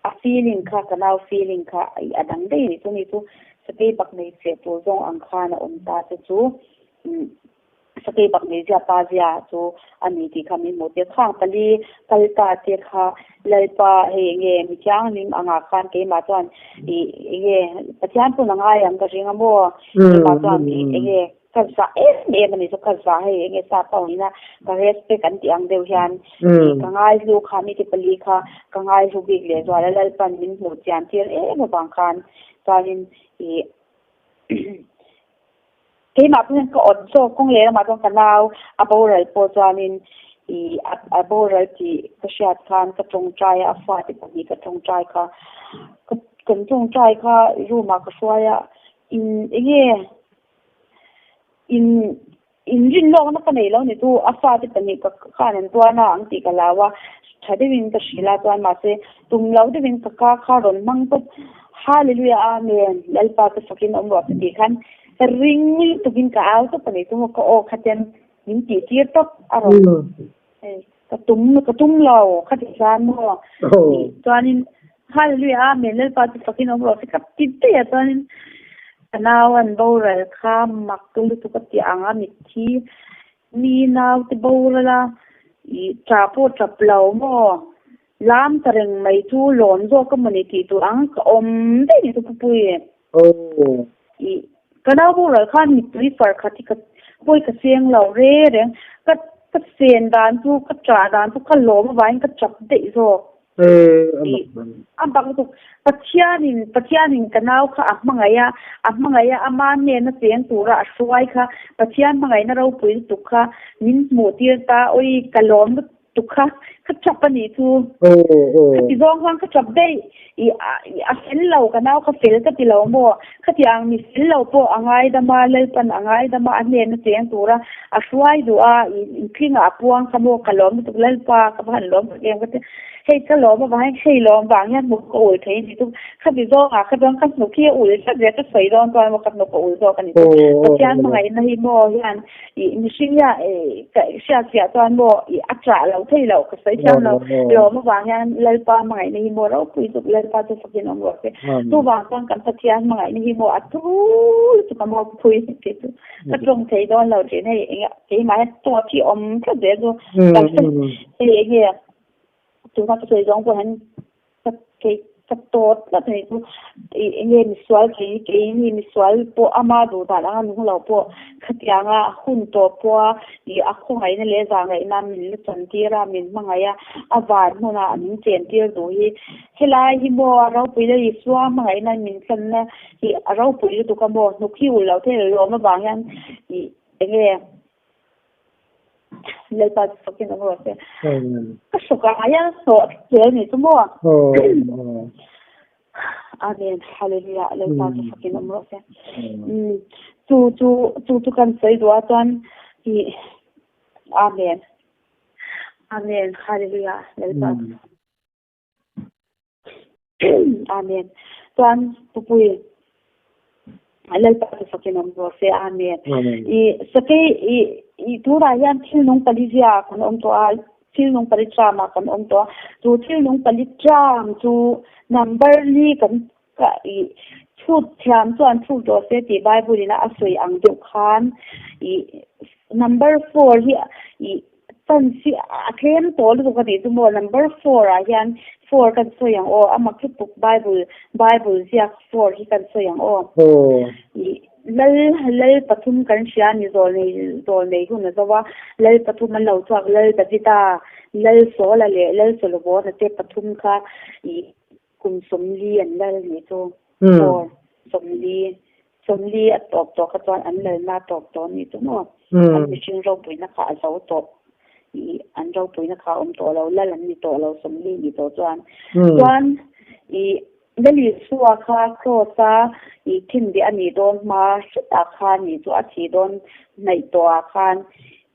A feeling kha, ka nau feeling kha i a dang daih a ni. Chumi chu sakei bak nei cheh tur zawng ang khan a awm ta che chu umm sakei bak nei zia pa zia chu a ni tih kha min hmuh tir. Khang pali kal ta te kha Lalpa hei enge mi thianghlim angah khan keimah chuan i enge Pathian pawn a ngai ang ka ring a maw? Keimah chuan i enge Ka zah em em a ni chu ka zah hei enge sa pawh ina ka respect an tih ang deuh hian ka ngai hlu kha mi te pali kha ka ngai hlu bik leh zual a Lalpan min hmuh chian tir em avang khan chuanin ih keimah pawh hian ka awt zawk kawng leh lamah chuan ka nau a boral pawh chuanin ih a boral tih ka hriat khan ka tawngtai a a fate pahnih ka tawngtai kha kan tawngtai kha room ah ka hruai a in enge In in rinlawkna ka nei lo ni chu a fate pahnih ka khan an tuar na ang tih ka hlau a, tha deuhin ka hrilh a chuan mahse tum lo deuhin ka ka kha rawn hmang tawp Hallelujah Amen Lalpa chu fakin awm rawh se tih khan ring lutukin ka au tawp a ni chu maw ka aw kha ten min tih tir tawp a rawn ka tum ka tum lo kha ti khan maw chuanin Hallelujah Amen Lalpa chu fakin awm rawh se ka ti daih a chuanin ka nau an boral kha mak lutuk a tih ang a mitthi mi nau te boral a ih tah pawh tap lo maw lam ta reng mai chu lawn zawk emaw ni tih tur ang ka awm daih ni chu pupui ih ka nau boral khan mittui far khat hi ka pawi ka cheng lo re reng ka ka chen dan chu ka tah dan chu ka lawm avangin ka tap daih zawk. A bak lutuk. Pathianin Pathianin ka nau kha a hmangaih a, a hmangaih a, ama hnena cheng tura a hruai kha Pathian hmangaihna ropui lutuk kha min hmuh tir ta, awi ka lawm lutuk kha, ka tap a nih chu. Khati zawng khan ka tap daih, i a fel lo, ka nau kha fel ka ti lo maw? Khatiang mi fel lo pawh a ngaidam a, Lalpan a ngaidam a, a hnena cheng tura a hruai duh a, intlingah a puang kha maw, ka lawm lutuk Lalpa, ka va han lawm tak em ka ti. Hei ka lawm avang hian hei lawm vang hian hnuk ka ul thei a ni chu. Khami zawngah kha chuan ka hnuk hi a ul tlat ve, ka sawi dawn chuan maw ka hnuk a ul zawk a ni chu. Pathian hmangaihna hi maw hian ih mihring hian ih ka hriatfiah chuan maw ih a chah lo thei lo, ka sawi thiam lo. Lawm avang hian Lalpa hmangaihna hi maw ropui zuk Lalpa chu fakin awm rawh se. Chuvang chuan kan Pathian hmangaihna hi maw a tul lutuk a maw phui tih chu ka tawng thei dawn lo thin hei eng keimah hian tawng a thi awm tlat zel chu. Hei eng nge Tuna ka sawi zawng pawh hian ka kei ka tawt tlat a ni chu ih eng nge misual kei keini misual pawh ama duh dan anga nung lo pawh khatianga hun tawh pawha ih a khawngaihna leh zahngaihna min la chan tir a min hmangaih a a van hmunah min chen tir duh hi helai hi maw a ropui la Isua hmangaihna min tlanna hi a ropui lutuk a maw hnuk hi ulh loh theih lo lawm avang hian ih eng nge Lalpa chu fakin awm rawh se. Ka hrawk ah hian hnawh zel ni chu maw? Amen. Hallelujah. Lalpa chu fakin awm rawh se. Chu chu chu chu kan sawi duh a chuan i Amen. Amen. Hallelujah. Lalpa chu Amen. Chuan Pupui Lalpa chu fakin awm rawh se. Amen. I sakei i i tunah hian thil nung pali zia kan awm tawh a, thil nung pali tram ah kan awm tawh a. Chu thil nung pali tram chu number li kan ka i chhut thiam chuan chhut rawh se tih Bible in a sawi ang deuh khan i number four hi i Chance hi a tlem tawh lutuk a nih chu maw number four ah hian four kan sawi ang aw a mak lutuk bible bible ziak four hi kan sawi ang aw ih lal lal pathum kan hria a ni zawl nei zawl nei hun a zo a lal pathum an lo chhuak lal Davida lal Sawla leh lal Solomona te pathum kha ih Kum 40 an lal nih chu four 40 40 a tawp tawh kha chuan an lalna a tawp tawh nih chu maw an mihring ropuina kha a zo tawh ih an ropuina kha a awm tawh lo lal an ni tawh lo 40 nih tawh chuan chuan ih Lalisua kha cross a ih thinbeh a nih dawn hma hretah khan nih chu a thih dawn hnaih tawh ah khan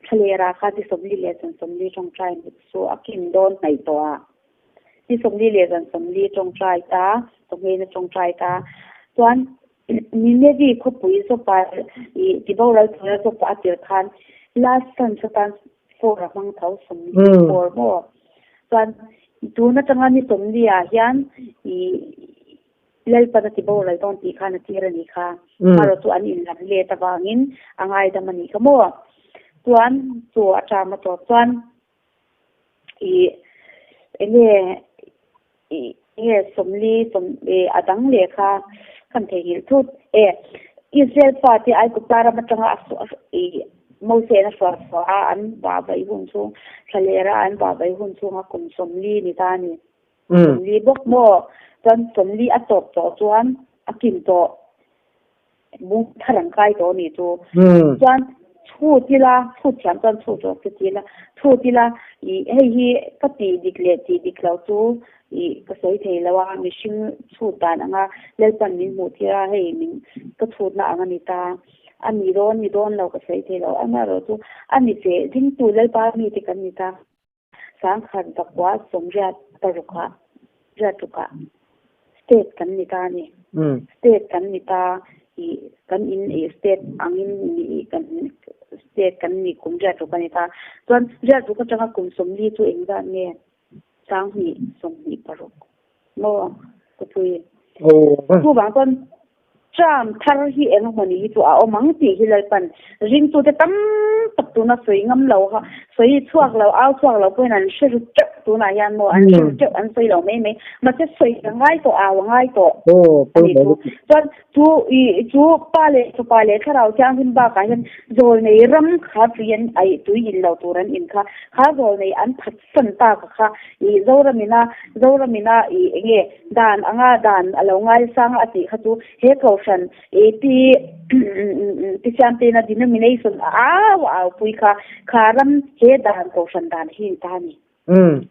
thlalera khan ti 40 leh zan 40 tawngtai chu a kin dawn hnaih tawh ah. Ni 40 leh zan 40 tawngtai ta, chawhmehna tawngtai ta. Chuan Ninevi khawpui zawpa i tiboral tura zawpa a tir khan last chance atan four a hmang tho 40 four maw. Chuan tun atanga ni 40 ah hian i Lalpan a tiboral dawn tih khan a tir a nih kha. Marawh chu an inlam let avangin a ngaidam a nih kha maw. Chuan chu a term a tawp chuan ih enge ih enge 40 sawm ih a dang leh kha kan theihnghilh thut e Israel fate Aigupta ram atanga a ih Moses a hruai chhuah a an vah vaih hun chhung thlalera an vah vaih hun chhunga kum 40 ni ta a ni 40 bawk maw chuan 40 a tawp tawh chuan a kin tawh. Bung thar an kai tawh a nih chu. Chuan chhut ila, chhut thiam chuan chhut rawh se ti ila, chhut ila ih hei hi ka tih dik leh tih dik loh chu ih ka sawi thei lo a, mihring chhut dan anga Lalpan min hmuh tir a, hei min ka chhutna ang a ni ta, a ni dawn ni dawn lo ka sawi thei lo, amaherawh chu a ni che dingtu Lalpa mite kan ni ta. 1000 986 ah riatrukah state kan ni ta a ni. State kan ni ta ih kan in ih state angin ih kan state kan ni kum riatruk a ni ta. Chuan riatruk atanga kum 40 chu engzat nge? 2026 maw ka pui. Chuvang chuan term thar hi eng emaw ni hi chu a awm ang tih hi Lalpan ringtute tam tak tuna sawi ngam lo kha sawi chhuak lo au chhuak lo pawhin an hre ru teuh tunah hian maw an hre ru teuh an sawi lo mai mai mahse sawi a ngai tawh au a ngai tawh a ni chu chuan chu i chu pa leh fapa leh thlarau thianghlim bakah hian zawlnei ram kha tui an aih tui in lo tur an in kha kha zawlnei an phat san tak a kha i Zoramina Zoramina i enge dan anga dan a lo ngaisang a tih kha chu he kohhran i pi pi Siamteina denomination a au a au pui kha kha ram he dan kohhran dan hi ni ta a ni.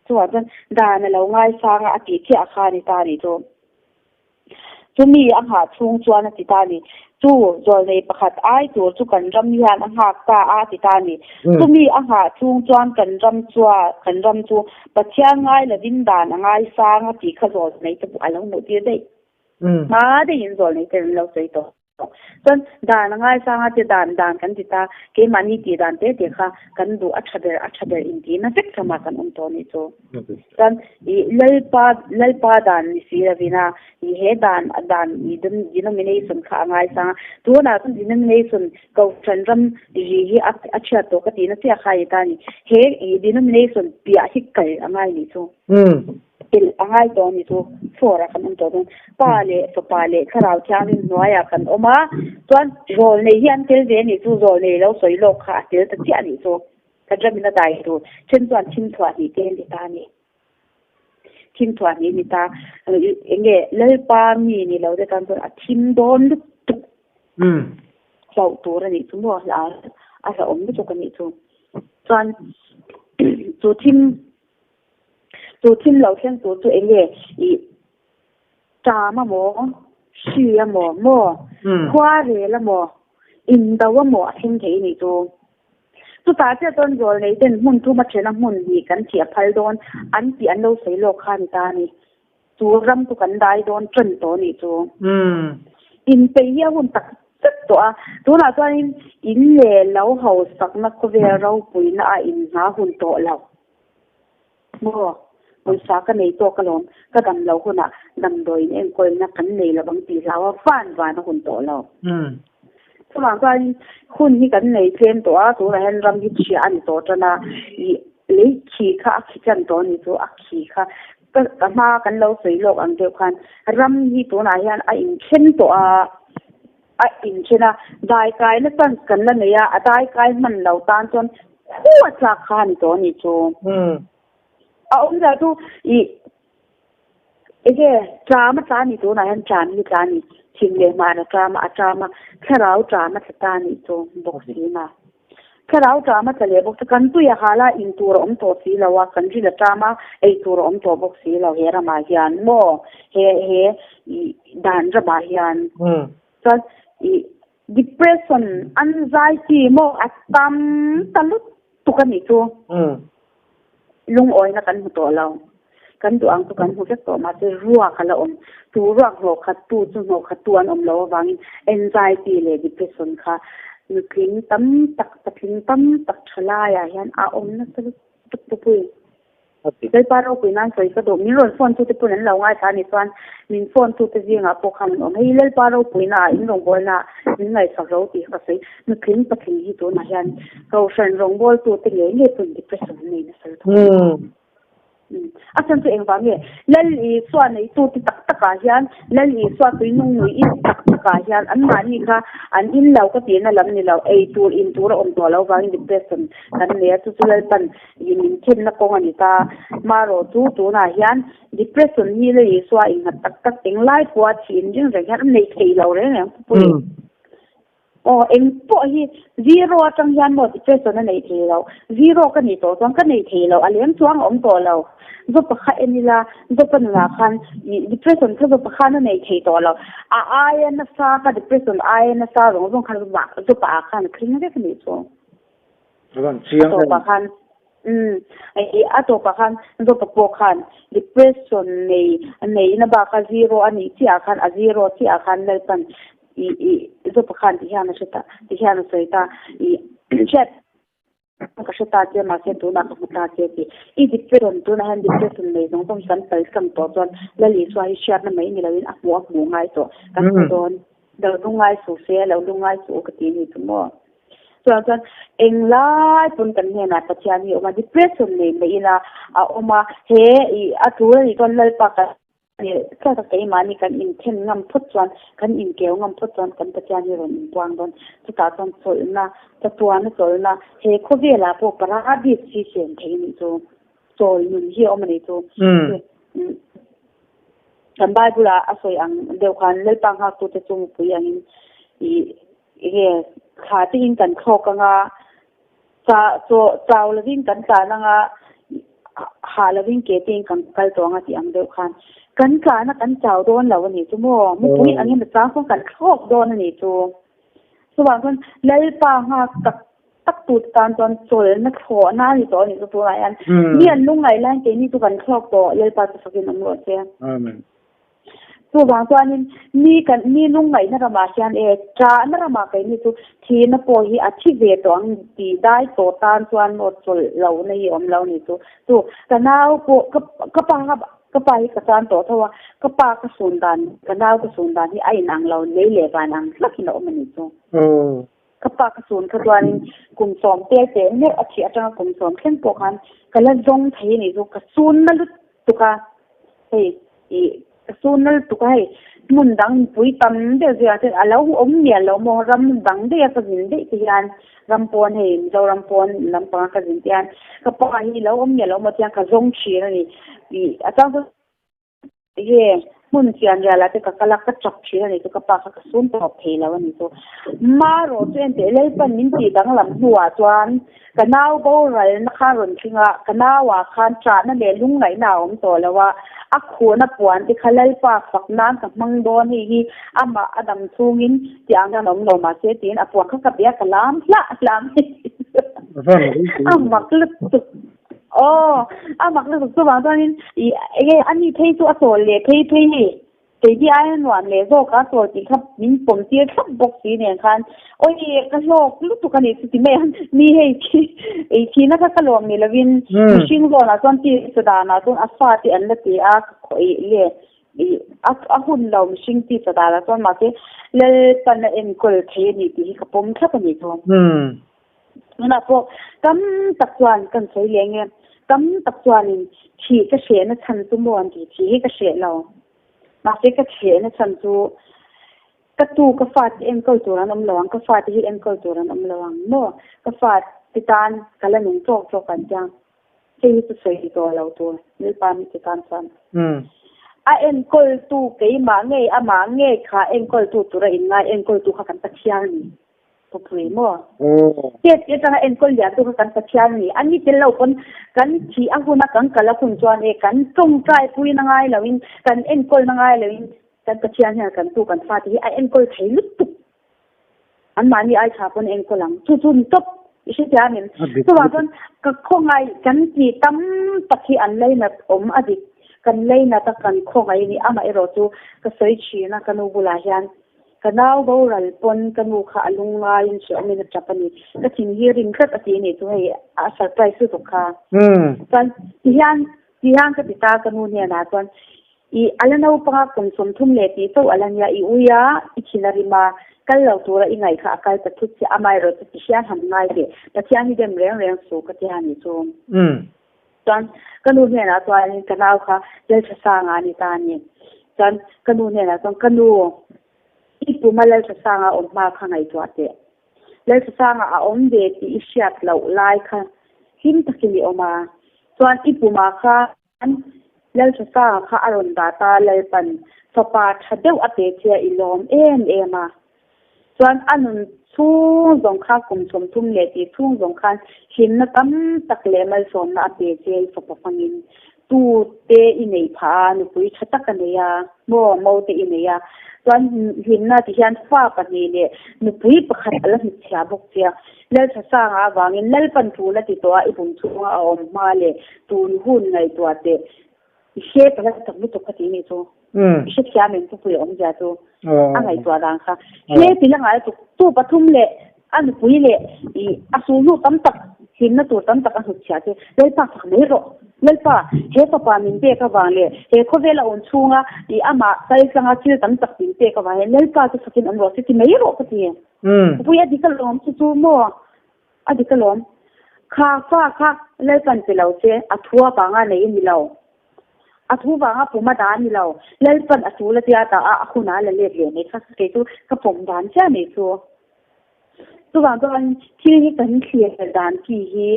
Chuvang chuan dan a lo ngaisang a a tih chiah kha a ni ta a nih chu. Chumi a nghah chhung chuan a ti ta a ni. Chu zawlnei pakhat ai tur chu kan ram hian a nghak ta a, a ti ta a ni. Chumi a nghah chhung chuan kan ram chua kan ram chu Pathian ngai lovin dan a ngai sang a tih kha zawlnei te pawh a lo hmuh tir daih. Hma daihin zawlnei te an lo sawi tawh. Chuan dan a ngai sang a ti dan dan kan ti ta, keimahni tih dan te te kha kan duh a tha ber a tha ber intihna vek ramah kan awm tawh a nih chu. Chuan i Lalpa Lalpa dan ni si lovin a i he dan dan i denomination kha a ngai sang a, tunah chuan denomination kohhran ram ri hi a a chhiat tawh ka tihna chiah kha a ni ta a ni. He i denomination piah hi kal a ngai nih chu. Telh a ngai tawh a ni chu floor ah kan awm tawh dawn. Pa leh fapa leh thlarau thianghlim hnuaiah kan awm a, chuan zawl nei hi an tel ve a nih chu, zawl nei lo sawi lawk kha a tel ta chiah a nih chu. Kan ramin a dai tur then chuan thim thuah hnih te an ti ta a ni. Thim thuah hnih a ni ta. Eng nge Lalpa mi ni lo te tan chuan a thim dawn lutuk. Hlauh tur a nih chu maw a hlauhawm lutuk a nih chu. Chuan chu thim Chu thim lo thleng tur chu eng nge i ṭam a maw, hri a maw, maw, khua rel a maw, indo a maw a thleng thei nih chu. Chutah chiah chuan zawl nei ten hmun thum a ṭhen a hmun hnih kan thih a phal dawn an tih an lo sawi lawk kha a ni ta a ni. Chu ram chu kan dai dawn ṭan tawh nih chu. Inpeih hi a hun tak zet tawh a, tunah chuanin in leh lo hausakna khawvel ropuina a inhma hun tawh lo. Maw? Pawisa ka nei tawk alawm, ka dam loh hunah damdawiin enkawlna kan nei lo ang tih hlau a van van a hun tawh lo. Chuvang chuanin hun hi kan nei tlem tawh a, tunah hian ram hi chhia a ni tawh tan a, ih lei khi kha a khi chan tawh a ni chu a khi kha ka ka hma kan lo sawi lawk ang deuh khan ram hi tunah hian a inthen tawh a, a inthen a, daikaina chance kan la nei a, a daikai hman lo tan chuan Khu a tlak kha a ni tawh a nih chu. A awm zah chu i enge ṭam a tla a ni tunah hian ṭam hi tla a ni. Thim leh hmar a ṭam a, a ṭam a, thlarau ṭam a tla ta a nih chu bawk si na. Thlarau ṭam a tla leh bawk chu kan tui a hal a, in tur a awm tawh si lo a, kan ril a ṭam a, ei tur a awm tawh bawk si lo he ramah hian maw he he i dan ramah hian chuan i Depression, anxiety maw a tam ta lutuk a nih chu. Lungawina kan hmu tawh lo. Kan duh ang chu kan hmu vek tawh mahse ruak a la awm. Chu ruak hnawh khat tu chu hnawh khat tu an awm lo avangin anxiety leh depression kha nutling tam tak patling tam tak tha laiah hian a awm nasa lutuk pupui. Lalpa ropui nan sawi ka duh. Min rawn phone tute pawn an lo ngaithla a nih chuan min phone tute zingah pawh khan an awm. Hei Lalpa ropuina ah in rawngbawlna ah min ngaihsak ro tih ka sawi. Nutling patling hi tunah hian Kohhran rawngbawltu te ngei ngei pawn depression an nei nasa lutuk a ni. A chhan chu engvang nge? Lal Isua neitu te tak takah hian Lal Isua tuinung nui in tak takah hian anmahni kha an in lo ka tihna lam ni lo, ei tur in tur a awm tawh lo vangin depression kan nei a, chu chu Lalpan I min khenna kawng a ni ta. Marawh chu tunah hian depression hi Lal Isua innghat tak tak englai pawha thih in ring reng hian a nei thei lo reng reng pupui. Aw eng pawh hi zero atang hian maw depression a nei thei lo. Zero ka nih tawh chuan ka nei thei lo, a lem chuang a awm tawh lo. Zawpa kha en ila, Zawpa nunah khan i depression kha Zawpa khan a nei thei tawh lo. A aia nasa kha depression aia nasa zawng zawng khan Zawpa ah khan a thleng vek a nih chu. Rawn chiang A tawpah khan umm a tawpah khan Zawpa pawh khan depression nei neihna baka zero a nih chiah ah khan a zero chiah ah khan Lalpan i i Zawpa khan ti hian a hre ta ti hian a sawi ta i hriat ka hre ta che mahse tunah ka hmu ta che tih i depression tunah hian depression nei zawng zawng hi kan pal tlang tawh chuan Lal Isua hi hriatna mai ni loin a hmuh a hmuh ngai tawh kan hmu dawn lo lungngai suh se lo lungngai suh u ka ti a ni chu maw. Chuan chuan englai pawn kan hnenah Pathian hi a awm a, depression nei mai ila a awm a, he ih a tul a nih chuan Lalpa kan tlat a, keimahni kan inthen ngam phawt chuan, kan inkeu ngam phawt chuan kan Pathian hi rawn inpuang dawn. Chutah chuan chawlhna, chatuana chawlhna, he khawvelah pawh paradis hi siam thei a nih chu, chawl nun hi a awm a nih chu. Kan Bible-ah a sawi ang deuh khan Lalpa nghaktute chu mupui angin ih Enge thla te in kan thlawk anga, cha chaw chau lovin kan tlan anga, hah lovin ke te in kan kal tawh anga tih ang deuh khan kan tlan a kan chau dawn lo a nih chu maw, mupui ang emaw chang chuan kan thlawk dawn a nih chu. Chuvang chuan Lalpa nghak tak tak tu te tan chuan chawlhna thlawhna a ni tawh a nih chu tunah hian mi an lungngaih laiin keini chu kan thlawk tawh Lalpa chu fakin awm rawh se. Amen. Chuvang chuanin mi kan mi lungngaihna ramah hian e ṭahna ramah keini chu thihna pawh hi a thi ve tawh ang tih dai tawh tan chuan maw chawlh lohna hi a awm lo ni chu. Chu ka nau pawh ka ka pa kha ka pa hi ka tan tawh tho a, ka pa ka sun dan ka nau ka sun dan hi a inang lo lei leh van ang hlakin a awm a ni chu. Ka pa ka sun kha chuanin kum sawm tel teh meuh a thih atanga kum sawm thleng pawh khan ka la zawng thei a nih chu ka sun na lutuk a hei ih ka sun na lutuk a hei hmun dang mipui tam deuh zui ah chuan a lo awm mial lo maw ram dang daih a ka zin daih te hian ram pawn hei Mizoram pawn lampanga ka zin te hian ka pa hi lo awm mial lo maw tiang ka zawng thin a ni ih a chang chu. Enge hmun chian rial ah te ka kal a, ka chak thin a nih chu, ka pa kha ka sum tawp thei lo a nih chu. Marawh chu enteh Lalpan min tih danglam hnuah chuan ka nau boralna kha rawn tling a, ka nauah khan ṭahna leh lungngaihna a awm tawh lo a, a khuhna puan te kha Lalpa fak nan ka hmang dawn hei hi amah a dam chhungin tih ang hian a awm lo mahse tiin a puan kha ka bia ka lam hlah hlah mai a mak lutuk. Aw, a mak lutuk chuvang chuanin ih enge a ni phei chu a chawl leh phei phei ni. Keini aia nuam leh zawk a chawl tih kha min pawm tir thlap bawk si nen khan awi ka hlawk lutuk a ni chu ti mai a, mi hei khi ei thihna kha ka lawm ni lovin mihring zawnah chuan tisa danah chuan a fate an la ti a ka khawih le ih a hun lo mihring tisa danah chuan mahse Lalpan a enkawl thei a ni tih hi ka pawm thlap a ni chu. Tunah pawh tam tak chuan kan sawi leh nge, tam tak chuanin thih ka hrehna chhan chu maw an ti, thih hi ka hreh lo. Mahse ka hrehna chhan chu ka tu ka fate enkawl tur an awm lo ang, ka fate hi enkawl tur an awm lo ang maw, ka fate tan ka la nung tawk tawk an tia. Hei hi chu sawi tawh lo tur Lalpa mi ti tan chuan. A enkawltu keimah ngei amah ngei kha enkawltu tura inngai enkawltu kha kan Pathian a ni. Pupui maw? Chet te atanga enkawl lian tu kha kan Pathian a ni. A ni tel lo pawn kan thih a hun a kan kal a hun chuan e kan tawngtai pui na ngai lo in kan enkawl na ngai lo in kan Pathian hian kan tu kan fate hi a enkawl thei lutuk. An mahni ai tha pawn a enkawl ang. Chu chu ni tawp i hrethiam em? Chuvang chuan ka khawngaih kan tih tam tak hi an lainat awm a dik. Kan lainat a kan khawngaih a ni. Amaherawh chu ka sawi thin a ka nu bulah hian Ka nau boral pawn ka nu kha a lungngaiin hrehawmin a tap a ni. Ka thin hi rim tlat a ti a nih chu hei a surprise lutuk kha. Chuan tihian tihian ka ti ta ka nu hnenah chuan i a la naupanga kum 30 leh tih chauh a la nia i ui a i thin a rim a kal lo tura i ngaih kha a kal ta thut che amaherawh chu tihian han ngai teh Pathian hi dem reng reng suh ka ti a nih chu. Chuan ka nu hnenah chuanin ka nau kha Lalthasanga a ni ta a ni. Chuan ka nu hnenah chuan ka nu i puma Lalthasanga awm hma kha ngaihtuah teh. Lalthasanga a awm ve tih i hriat loh lai kha hlim takin i awm a. Chuan i puma khan Lalthasanga kha a rawn dah ta Lalpan fapa tha deuh a pe che a i lawm em em a. Chuan a nun chhung zawng kha kum 30 leh tih chhung zawng khan hlimna tam tak leh malsawmna a pe che i fapa hmangin tu te i nei phah a, nupui tha tak a nei a, maw mo te i nei a. Chuan hlimna ti hian fa pahnih leh nupui pakhat a la hnutchhia bawk che a. Lalthasanga avangin Lalpan tul a ti tawh a, i bum chhunga a awm hma leh tun hun ngaihtuah teh I hre ta la tak lutuk ka ti nih chu. I hre thiam em pupui a awmzia chu a ngaihtuah dan kha. He ti la ngai tuk tu pathum leh a nupui leh i a sulhnu tam tak hlimna tur tam tak a hnutchhiah che Lalpa fak mai rawh. Lalpa he fapa min pek avang leh he khawvel a awm chhunga i amah kal tlanga thil tam tak min pek avang hian Lalpa chu fakin awm rawh se ti mai rawh ka ti. Pupui a dik alawm chu chu maw. A dik alawm. Kha fa kha Lalpan pe lo che, a thu avanga nei a ni lo. A thu vanga pum a dah a ni lo. Lalpan a tul a tia ta a, a hunah a la let leh mai kha kei chu ka pawm dan chiah mai chu. Chuvang chuan thil hi kan thlir dan chi hi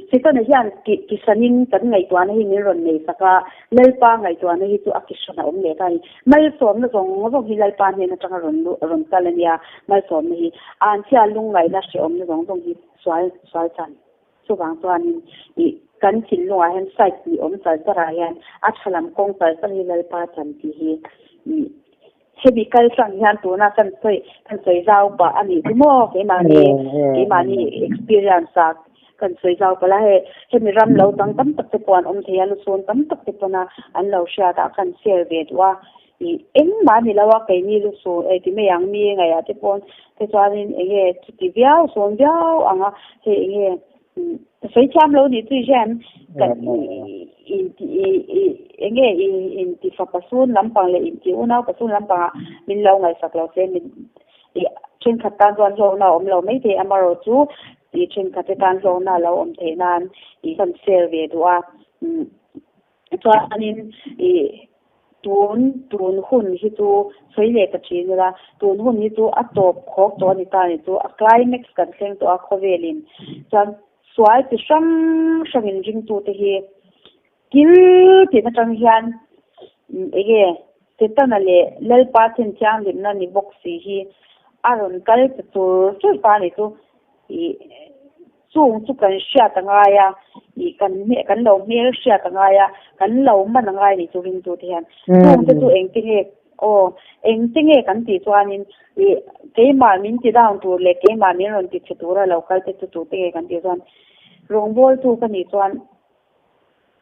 Setana hian kihranin kan ngaihtuahna hi min rawn nei sak a, Lalpa ngaihtuahna hi chu a kihran a awm leh ta a ni. Malsawmna zawng zawng hi Lalpa hnen atanga rawn rawn kal a nia, malsawmna hi anchhia lungngaihna hrehawmna zawng zawng hi sual sual chan. Chuvang chuanin ih kan thinlungah hian side ni awm char charah hian a tha lam kawng char char hi Lalpa chan tih hi ih Hemi kal tlang hian tuna kan sawi kan sawi zau pah a nih chu maw keimahni keimahni experience a kan sawi zau palh a hei hemi ram lo dang tam tak te pawh an awm thei a lusawn tam tak te pawn a an lo hriat ah khan share ve duh a ih engmah a ni lo a keini lusawn eh ti mai ang mi ngaihah te pawn te chuanin enge chuti viau sawn viau ang a hei enge Sawi thiam lo nih chu i hriat kan enge inti fapa sun lampang leh inti unau pa sun lampangah min lo ngaihsak lo se min thenkhat tan chuan hlawkna a awm lo mai thei amarawh chu i thenkhat te tan hlawkna a lo awm theih nan i kan share ve duh a. Chuanin ih tun tun hun hi chu sawi leh ta thin ila, tun hun hi chu a tawp khawk tawh a ni ta a ni chu, a climax kan thleng tawh a khawvelin. Chuan sual chi hrang hrangin ringtute hi kil tin atang hian enge Setana leh Lalpa Thianthianghlimna ni bawk si hi a rawn kal ta chur chur ta a ni chu. Ih chung chu kan hriat a ngai a, ih kan hmeh kan lo hmel hriat a ngai a, kan lo man a ngai a ni chu ringtu te hian. Chung te chu engte nge aw engte nge kan tih chuanin ih keimah min ti down tur leh keimah min rawn ti chhe tura lo kal te chu tute nge kan tih chuan rawngbawltu ka nih chuan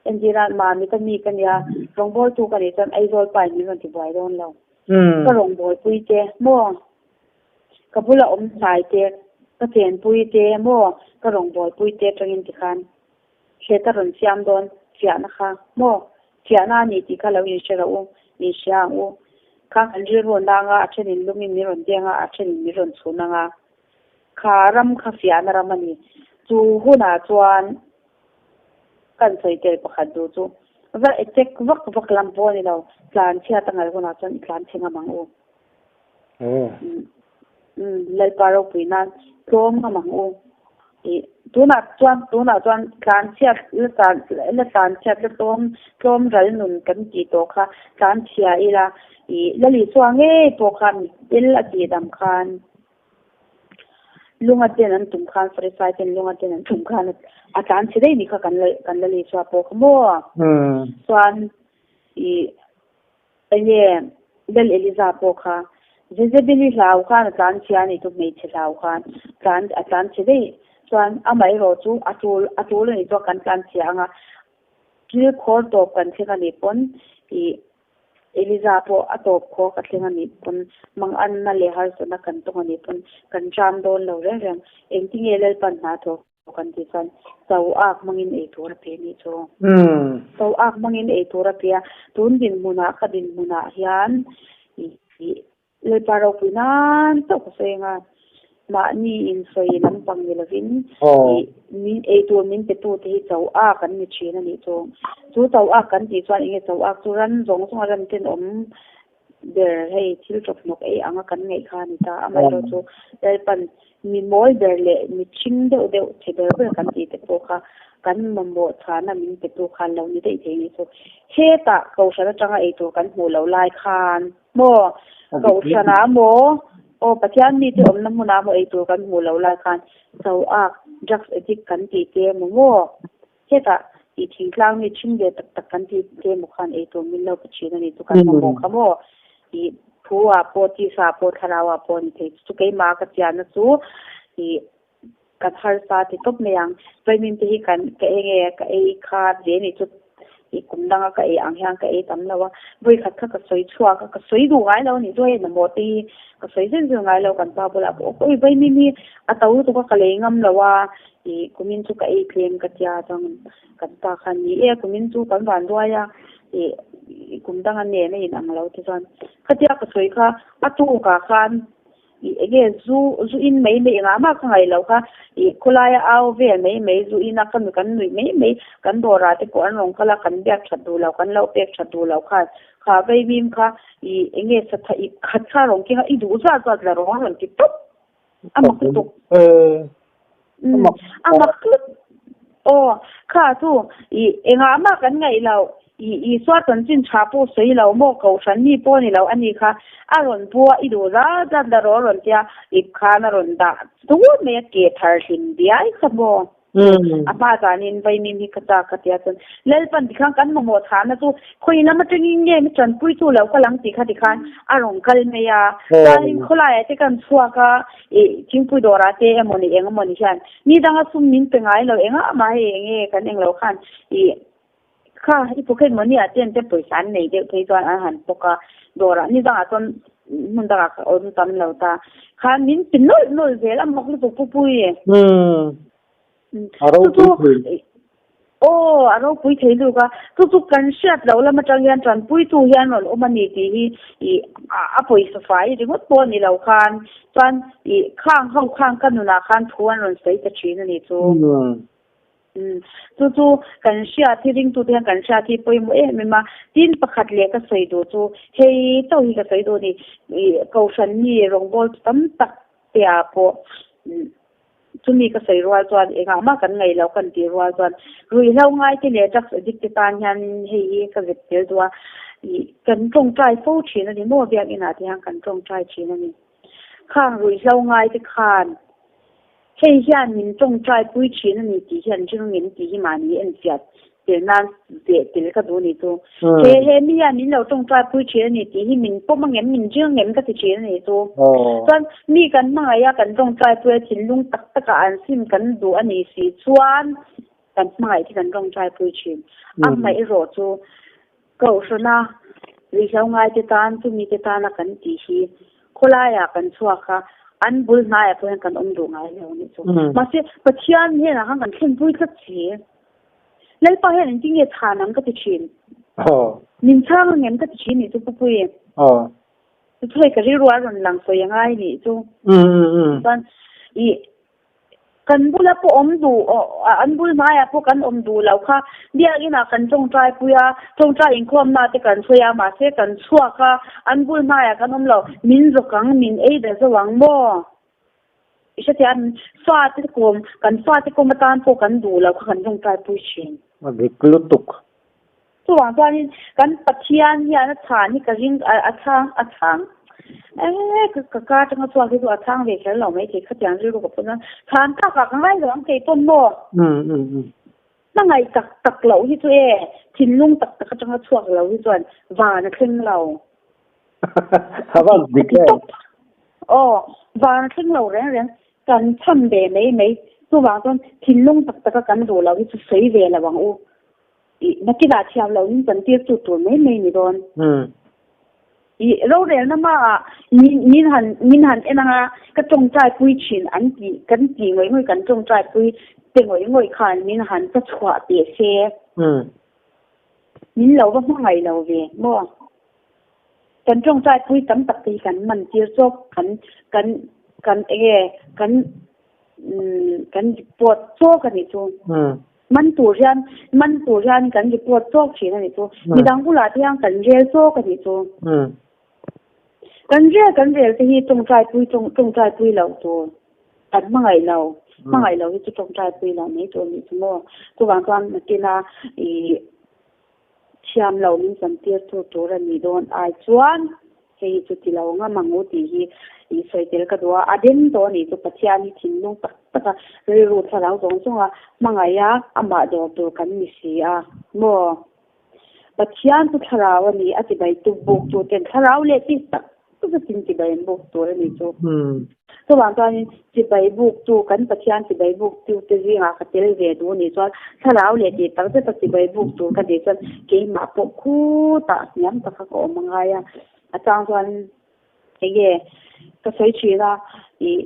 entirah mahni ka mi ka nia rawngbawltu ka nih chuan Aizawl pa in min rawn ti buai dawn lo. Ka rawngbawlpui te maw Ka bula awm hnai te, ka chenpui te maw, ka rawngbawlpui te atangin tikhan hlet a rawn siam dawn fiahna kha maw, fiahna a ni tih kha lo inhre rawh u, inhria ang u. Kha kan rilru a nang a, a thenin lungin min rawn deng a, a thenin min rawn chhun ang a. Kha ram kha fiahna ram a ni. Chu hunah chuan kan sawi tel pakhat duh chu va attack vak vak lam pawh a ni lo, tlanchhiat a ngai hunah chuan i tlanchhe ngam ang u. Lalpa ropui nan tlawm ngam ang u. Ih tunah chuan tunah chuan tlanchhiat la tlan la tlanchhiat la tlawm tlawm ral nun kan tih tawh kha tlanchhia ila ih la Isua ngei pawh kha mittel a tih dam khan lunga ten an tum khan Farisai ten lunga ten an tum khan a tlanchhe daih ni kha kan la kan la Isua pawh kha maw chuan ih Enge Lal Eliza pawh kha Jezebeli hlau khan a tlan chhia a nih chu hmeichhe hlau khan tlan a tlan chhe daih chuan amaherawh chu a tul a tul a nih chuan kan tlan chhia anga kil khawr tawp kan thleng a nih pawn ih Eliza pawh a tawp khawr ka thleng a nih pawn manganna leh harsatna kan tawng a nih pawn kan ṭam dawn lo reng reng engtinge Lalpan hna thawk Kan tih chuan cho ak hmangin ei tur a pe nih chu. Cho ak hmangin ei tur a pe a, tun dinhmunah ka dinhmunah hian ih Lalpa ropui nan chauh ka sawi anga mahni insawi lampang ni lovin ih min ei tur min pe tu te hi cho ak an ni thin a nih chu. Chu cho ak kan tih chuan enge cho ak chu ran zawng zawng a ran ten awm ber hei thil ṭawphnawk ei anga kan ngaih kha a ni ta. Amaherawh chu Lalpan mi mawi ber leh mi ṭhing deuh deuh chhe ber ber kan tih te pawh kha kan mamawh chhana min petu khan lo ni daih thei ni chu. Hetah Kohhran aṭanga ei tur kan hmuh loh lai khan maw Kohhranah maw aw Pathian mite awmna hmunah maw ei tur kan hmuh loh lai khan Chauak drugs addict kan tih te emaw maw Hetah tih thingtlang mi ṭhing ve tak tak kan tih te emaw khan ei tur min lo pe ṭhin a ni chu kan mamawh kha maw tih thu ah pawh tisa ah pawh thlarau ah pawh a ni thei chu keimah ka chiahna chu ih kan harsa ti tawp mai ang vitamin te hi kan ka eng nge ka ei kha ve ni chu ih kum danga ka ei ang hian ka ei tam lo a vawikhat kha ka sawi chhuak a ka sawi duh ngai lo a nih chu hei mamawh te hi ka sawi zeuh zeuh ngai lo kan pa bulah pawh awi vitamin hi a to lutuk a ka lei ngam lo a. Ih kumin chu ka ei tlem ka tia chuan kan pa khan ni e kumin chu kan van duai a ih kum danga nen a in ang lo te chuan khatia ka sawi kha a tukah khan I enge zu zu in mai mai engah mah ka ngaih loh kha i khawlaia au vel mai mai zu ina ka kan nuih mai mai kan dawrah te pawh an rawn kal a kan biak that duh loh kan lo pek that duh loh khan kha vaimim kha i enge satha ip khat kha a rawn keng a i duh zat zat la rawng a rawn ti tawp a mak lutuk a mak lutuk aw kha chu i engah mah kan ngaih loh I Isua chanchin tha pawh sawi lo maw kohhran mi pawh ni lo a ni kha a rawn pu a, i duh zat zat la rawh a rawn tia ip khan a rawn dah tur mai a ke thar hlim diai kha maw. A hma zanin vaimim hi ka chak ka tia chuan Lalpan tikhan kan mamawh chhahna chu khawi lam atangin nge mi tanpui chu lo kal ang tih kha tikhan a rawn kal mai a. Chuanin khawlaiah te kan chhuak a, i thingpui dawrah te emaw ni eng emaw ni hian ni danga sum min pe ngai lo engah mah hei enge kan englo khan i Kha, i pocket money ah ten te pawisa an nei deuh phei chuan an han pawk a, dawrah ni dangah chuan hmun dangah ka awm tam lo ta. Khan min ti nawlh nawlh zel a mak lutuk pupui. Umm, a ropui thei. Aw, a ropui thei lutuk a. Chu chu kan hriat loh lam atang hian tanpuitu hian rawn awm a ni tih hi i a pawisa fai ringawt pawh a ni lo khan. Chuan i khang ho khang ka nunah khan thu an rawn sawi ta thin a ni chu. Chu chu kan hriat hi ringtute hian kan hriat hi pawimawh em em a, tin pakhat leh ka sawi duh chu hei chauh hi ka sawi duh a ni, ih kohhran mi rawngbâwl chu tam tak te ah pawh chumi ka sawi rual chuan engah mah kan ngaih loh kan tih rual chuan ruihhlo ngai te leh drugs addict te tan hian hei hi ka zep tel duh a, ih kan tawngtai fo thin a ni maw biakin ah te hian kan tawngtai thin a ni, khang ruihhlo ngai te khan. Hei hian min tawngtai pui thin a ni tih hian ring min tih hi mahni enfiah tel nan veh tel ka duh a ni chu. He he mi hian min lo tawngtai pui thin a ni tih hi min pawm angem min ring angem ka ti thin a ni chu. Chuan mi kan hmangaih a kan tawngtai pui a thinlung tak takah an sim kan duh a ni si chuan kan hmangaih hi kan tawngtai pui thin. Amaherawh chu Kohhrana ruihhlo ngaite tan chumi te tana kan tih hi khawlaiah kan chhuak a, an bul hnaiah pawh hian kan awm duh ngai lo anih chu. Mahse, Pathian hnenah khan kan thlenpui tlat si. Lalpa hian engtin nge chhan ang ka ti thin. Min chhang angem ka ti thin nih chu Pupui. Chuthuai ka rilru a rawn lang sawi angai nih chu. Chuan i Kan bula pawh awm duh, an bul hmaiah pawh kan awm duh loh kha. Biakinah kan tawngtai pui a, tawngtai inkhawmna te kan sawi a, mahse kan chhuak a, an bul hmaiah kan awm lo. Min zawk ang, min ei dah zo ang maw? I hrethiam, fate kawm, kan fate kawm atan pawh kan duh loh kha kan tawngtai pui thin. A dik lutuk. Chuvang chuanin kan Pathian hian a chhan hi ka ring a chhang a chhang eh ka ka kar atanga chhuak hi chu a chhang ve kher lo mai thei khatiang rilru ka pawn a chhan takah ka ngai lo ang kei pawn maw hmangaih tak tak loh hi chu e thinlung tak tak atanga chhuak lo hi chuan van a thleng lo A van dik em aw van a thleng lo reng reng kan chhan ve mai mai chuvang chuan thinlung tak taka kan duh loh hi chu sawi ve lo ang u. I nakinah thiam lo in kan tir tu tur mai mai ni dawn. I rorelna hmaah min min han min han en anga ka tawngtai pui thin an tih kan tih ngawih ngawih kan tawngtai pui te ngawih ngawih khan min han ka chhuah teh se. Min lo va hmangaih lo ve maw? Kan tawngtai pui tam tak te hi kan man tir chawk kan kan kan enge kan kan report chawk a nih chu. Man tur hian man tur hian kan report chawk thin a nih chu. Midang bulah te hian kan rel chawk a nih chu. Kan rel kan rel te hi tawngtai pui tawngtai pui loh tur kan hmangaih lo. Hmangaih lo hi chu tawngtai pui loh mai tur a nih chu maw. Chuvang chuan nakina ih thiam lo min chantir tu tur a nih dawn ai chuan hei hi chu ti lo ngam ang u tih hi ih sawi tel ka duh a, a den tawh a nih chu Pathian hi thinlung tak tak a rilru thlarau zawng zawng a hmangaih a amah dawr tur kan ni si a maw Pathian chu thlarau a ni a ti bai tu buk tu ten thlarau leh tih tak tak a tin ti bai an buk tur a nih chu. Chuvang chuanin chibai buktu, kan Pathian chibai buktu te zingah ka tel ve duh anih chuan thlarau leh tih tak zeta chibai buk tur ka nih chuan keimah pawh khutah hniam taka ka awm angai a. A chang chuan enge ka sawi thin a, ih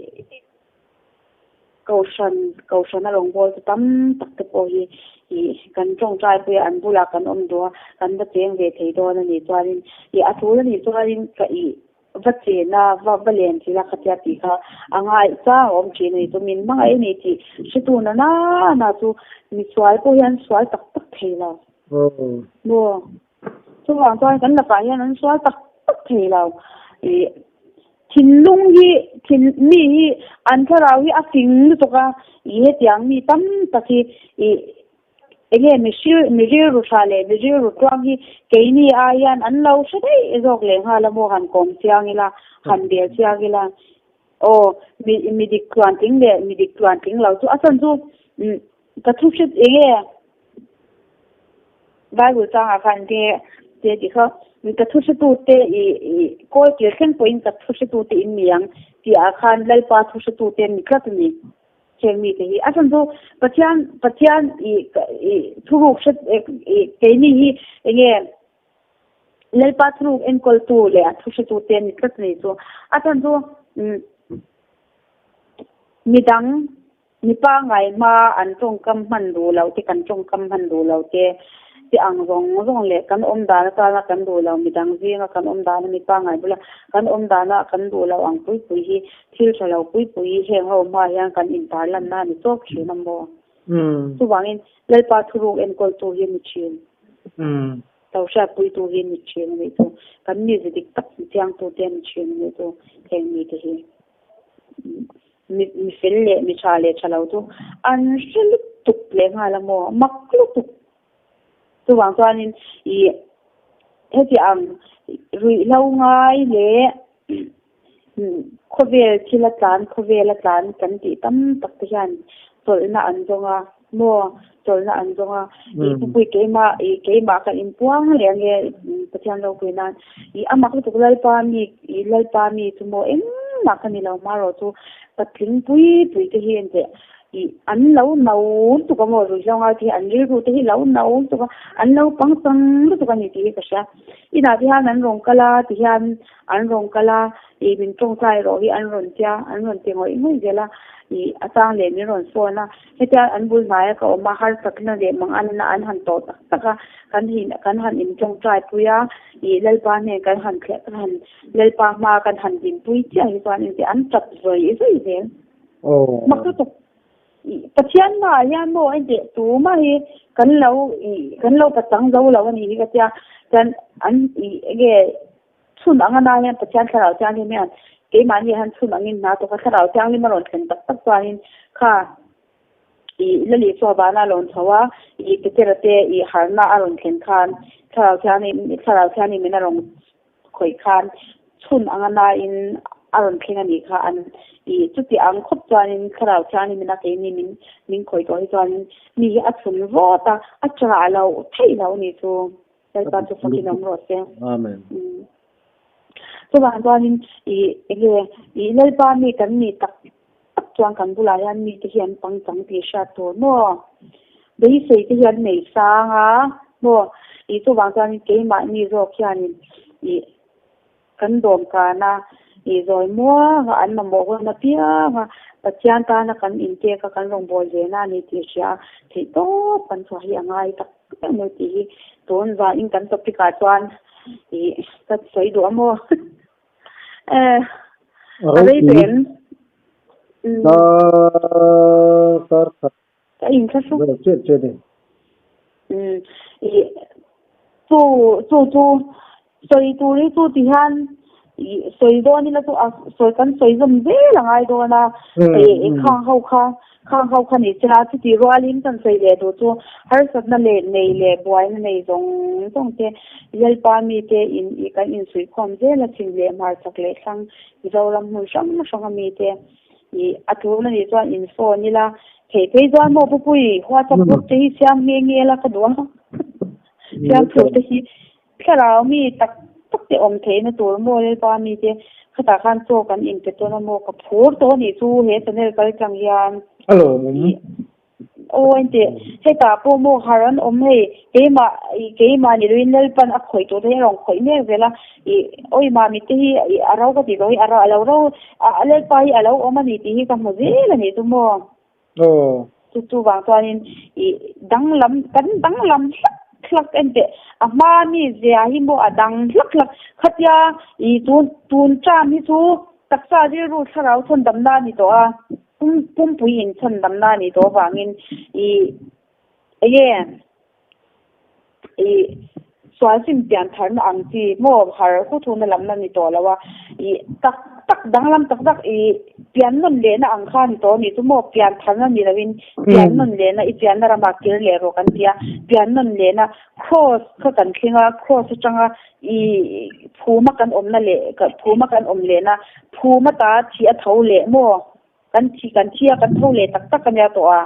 Kohhran, Kohhrana rawngbâwl chu tam tak te pawh hi ih kan tawngtai pui a, an bulah kan awm duh a, kan va cheng ve thei dawn anih chuanin ih a tul anih chuanin ka ih. va chen a, va va len chilh a khatia tih kha a ngaih chang a awm thin a ni. Chu min hmangaih a ni tih hretu na na na chu misual pawh hian sual tak tak thei lo. Maw? Chuvang chuan kan lakah hian an sual tak tak thei lo. Ih thinlung hi thin mi hi an thlarau hi a fing lutuk a, ih hetiang mi tam tak hi ih eng nge mi hril mi rilru tha leh mi rilru tluang hi keini ai hian an lo hre daih zawk leh nghal a maw han kawm chiang ila han bel chiang ila aw mi mi dik tluan tling leh mi dik tluan tling lo chu a chhan chu umm ka thu hre eng nge Bible changah khan enge te tih kha ka thu hretute i i kawl kir thleng pawhin ka thu hretute in ni ang tih ah khan Lalpa thu hretute an ni tlat a ni. Heng mite hi a chhan chu Pathian Pathian i i thuruk hre i keini hi enge Lalpa thuruk enkawltu leh a thu hretute an ni tlat a ni chu. A chhan chu midang Mi pangngai hma an tawngkam hman duh loh te, kan tawngkam hman duh loh te, te ang zawng zawng leh kan awm dan atana kan duh loh, midang zinga kan awm dana mi pangngai bula kan awm dana kan duh loh ang pui pui hi thil tha lo pui pui hi heng ho hmaah hian kan intar lanna a ni chawk thin a maw? Chuvangin Lalpa thuruk enkawltu hi a ni thin. To hriatpuitu hi a ni thin a nih chu. Kan mize dik tak chiangtute a ni thin a nih chu heng mite hi. Mi mi fel leh mi tha leh tha lo chu an hre lutuk leh nghal a maw mak lutuk chuvang chuanin ih heti ang ruihhlo ngai leh khawvel thil a tlan khawvel a tlan kan tih tam tak te hian chawlhna an zawng a maw chawlhna an zawng a ih pupui keimah ih keimah kan inpuang leh ange Pathian ropui nan ih a mak lutuk Lalpa mi ih Lalpa mi chu maw engmah ka ni lo hmarawh chu patling pui pui te hi engteh ih an lo no lutuk a maw ruihhlo ngai te hi an rilru te hi lo no lutuk a an lo pangchang lutuk a ni tih hi ka hria inah te hian an rawn kal a ti hian an rawn kal a ih min tawngtai rawh hi an rawn tia an rawn ti ngawih ngawih zel a ih a chang leh min rawn sawn a. Hetia an bul hnaia ka awm a, harsatna leh manganna an han tawh tak tak a, kan hin kan han intawngtai pui a, ih Lalpa hnen kan han thleh kan han Lalpa hma kan han dinpui chiah hi chuan engti an tap zawi zawi zel. Mak lutuk. Ih Pathian hmaah hian maw engti tumah hi kan lo ih kan lo pachang zo lo a nih hi ka tia, chuan an ih enge Chhun anga na hian Pathian Thlarau Thianghlim hian keimahni han chhun angin hna tawk a, Thlarau Thianghlim a rawn thlen tak tak chuanin kha i Lali chu vana a lawn chho a, i Petera te i harhna a rawn thlen khan Thlarau Thianghlim Thlarau Thianghlim in a rawn khawih khan chhun anga nain a rawn thleng a nih kha an i chuti ang khawp chuanin Thlarau Thianghlim in a keini min min khawih tawh hi chuanin mi hi a chhun vawt a, a chah loh theih loh a nih chu. Lalpa chu fakin awm rawh se. Amen. Chuvang chuanin i enge i Lalpa mi kan nih tak tak chuan kan bulah hian mite hi an pangchang tih hriat tur maw? Beisei te hi an nei sang a maw? I chuvang chuanin keimahni zawk hianin i Kan dawmkana i zawi muang a, an mamawh hun apiang a, Pathian tana kan intek a, kan rawngbâwl ve na a ni tih hria a, theihtawp kan chhuah hi a ngai tak tak mai tih hi tun vanin kan topic ah chuan i ka sawi duh a maw? Eh, a rei tawh em? Kar khat Ka inthlahrung. Vel chet chet e. Umm i chu chu chu sawi tur hi chu ti hian i sawi dawn ila chu a sawi kan sawi zawm zel a ngai dawn a i khang ho kha khang ho kha ni chela chuti rualin kan sawi leh duh chu harsatna leh nei leh buaina nei zawng zawng te Lalpa mite in i kan insuihkhawm zel a chhim leh hmarchhak leh thlang Mizoram hmun hrang hrang a mite I a tul a nih chuan in phone ila theih phei chuan maw Pupui WhatsApp group te hi siam nghe nghe la ka duh a siam tur te hi thlarau mi tak tak te awm theihna tur maw Lalpa mi te khatah khan chaw kan in pe tawn a maw ka phur tawh a nih chu he channel kal tlang hian. A lawmawm. Aw engteh, hetah pawh maw har an awm hei, keimah ih keimah ni loin Lalpan a khawih tur te hi a rawn khawih mek zel a, ih awi mami te hi ih a ro ka tih loh hi a ro a lo ro a Lalpa hi a lo awm a ni tih hi ka hmu zel a nih chu maw. Aw. Chu chuvang chuanin ih danglam kan danglam hlak. hlak en teh a hma mi zia hi maw a dang hlak hlak khatia ih tun tun term hi chu taksa rilru thlarau chhandamna a ni tawh a pum pumpui in chhandamna a nih tawh avangin ih enge ih sual sim pian tharna ang chi maw har huthuna lamna ni tawh lo a ih tak tak danglam tak tak ih pian nawn lehna ang kha a ni tawh a nih chu maw pian tharna ni lovin pian nawn lehna i pianna ramah kir leh rawh kan ti a pian nawn lehna cross kha kan thleng a cross atanga ih phuma kan awmna leh phuma kan awm lehna phuma ta thih a tho leh maw. Kan thi kan thi a, kan tho leh tak tak a nia tawh a.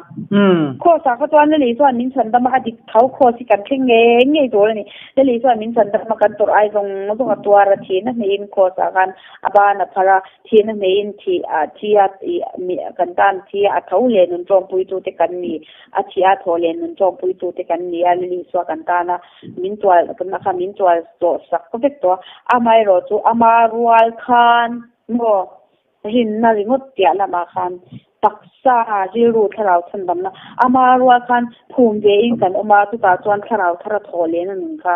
Kraws ah kha chuan Lali chuan min chhan dam a, a dik tho kraws hi kan thleng ngei ngei tur a ni. Lali chuan min chhan dam a, kan tawrh ai zawng zawng a tuar a, thihna hneihin kraws ah khan a ban a phar a, thihna hneihin thih ah thi a ih mi kan tan thi a tho leh nun tlawmpui tu te kan ni, a thih a thaw leh nun tlawmpui tu te kan ni a, Lali chuan kan tan a min tual kha min tual tawh sak vek tawh a, amaherawh chu ama rual khan maw Rinna ringawt piah lamah khan taksa rilru thlarau chhandamna ama rual khan phum vein kan awm a, chutah chuan thlarau thar a thawh lehna nun kha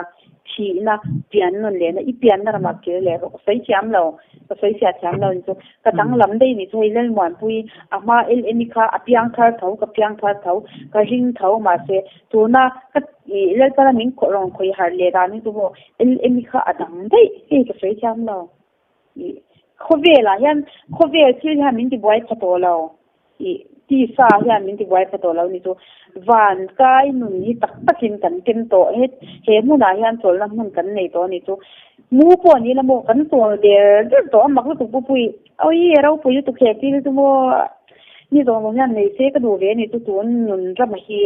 thihna, pian nawn lehna, i pianna ramah kir leh rawh. Ka sawi thiam lo, ka sawi fiah thiam lo ni chu. Ka danglam daih ni chu hei Lalmuanpui a hma LME kha a piang thar tho, ka piang thar tho, ka ring tho mahse tuna ka Lalpana min rawn khawih harh leh dan hi chu maw LME kha a dang daih hei ka sawi thiam lo. Khawvelah hian khawvel thil hian min tibuai pha tawh lo ih tisa hian min tibuai pha tawh lo ni chu van kai nun hi tak takin kan ken tawh he he hmunah hian chawlhna hmun kan nei tawh a ni chu mu pawh ni ila maw kan chawl der der tawh a mak lutuk pupui awii a ropui lutuk he thil chu maw ni zawng zawng hian nei se ka duh ve a ni chu tun nun rama hi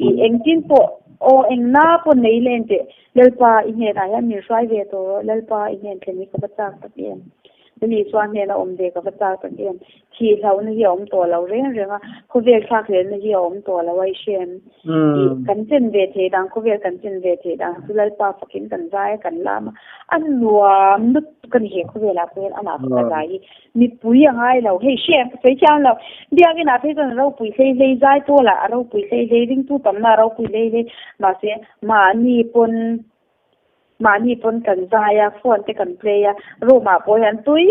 ih engtin pawh aw engna pawh nei ila enteh Lalpa, i hnenah hian min hruai ve tawh rawh. Lalpa, i hnen thlen hi ka va chak tak em? Lali chuan hnena awm ve ka va chak tak em? Thih hlauhna hi a awm tawh lo reng reng a, khawvel thlak hlelna hi a awm tawh lo a, i hre em? Tih kan chen ve thei dang, khawvel kan chen ve thei dang chu Lalpa fakin kan zai a, kan lam a, a nuam lutuk a ni he khawvelah pawh hian amah faka zai hi mipui a ngai lo. Hei hre em? Ka sawi thiam lo. Biakinah phei chuan a ropui hlei hlei, zai pawlah a ropui hlei hlei, ringtu tamna a ropui hlei hlei, mahse, Mahni pawn mahni pawn kan zai a, phone te kan play a, room ah pawh hian tui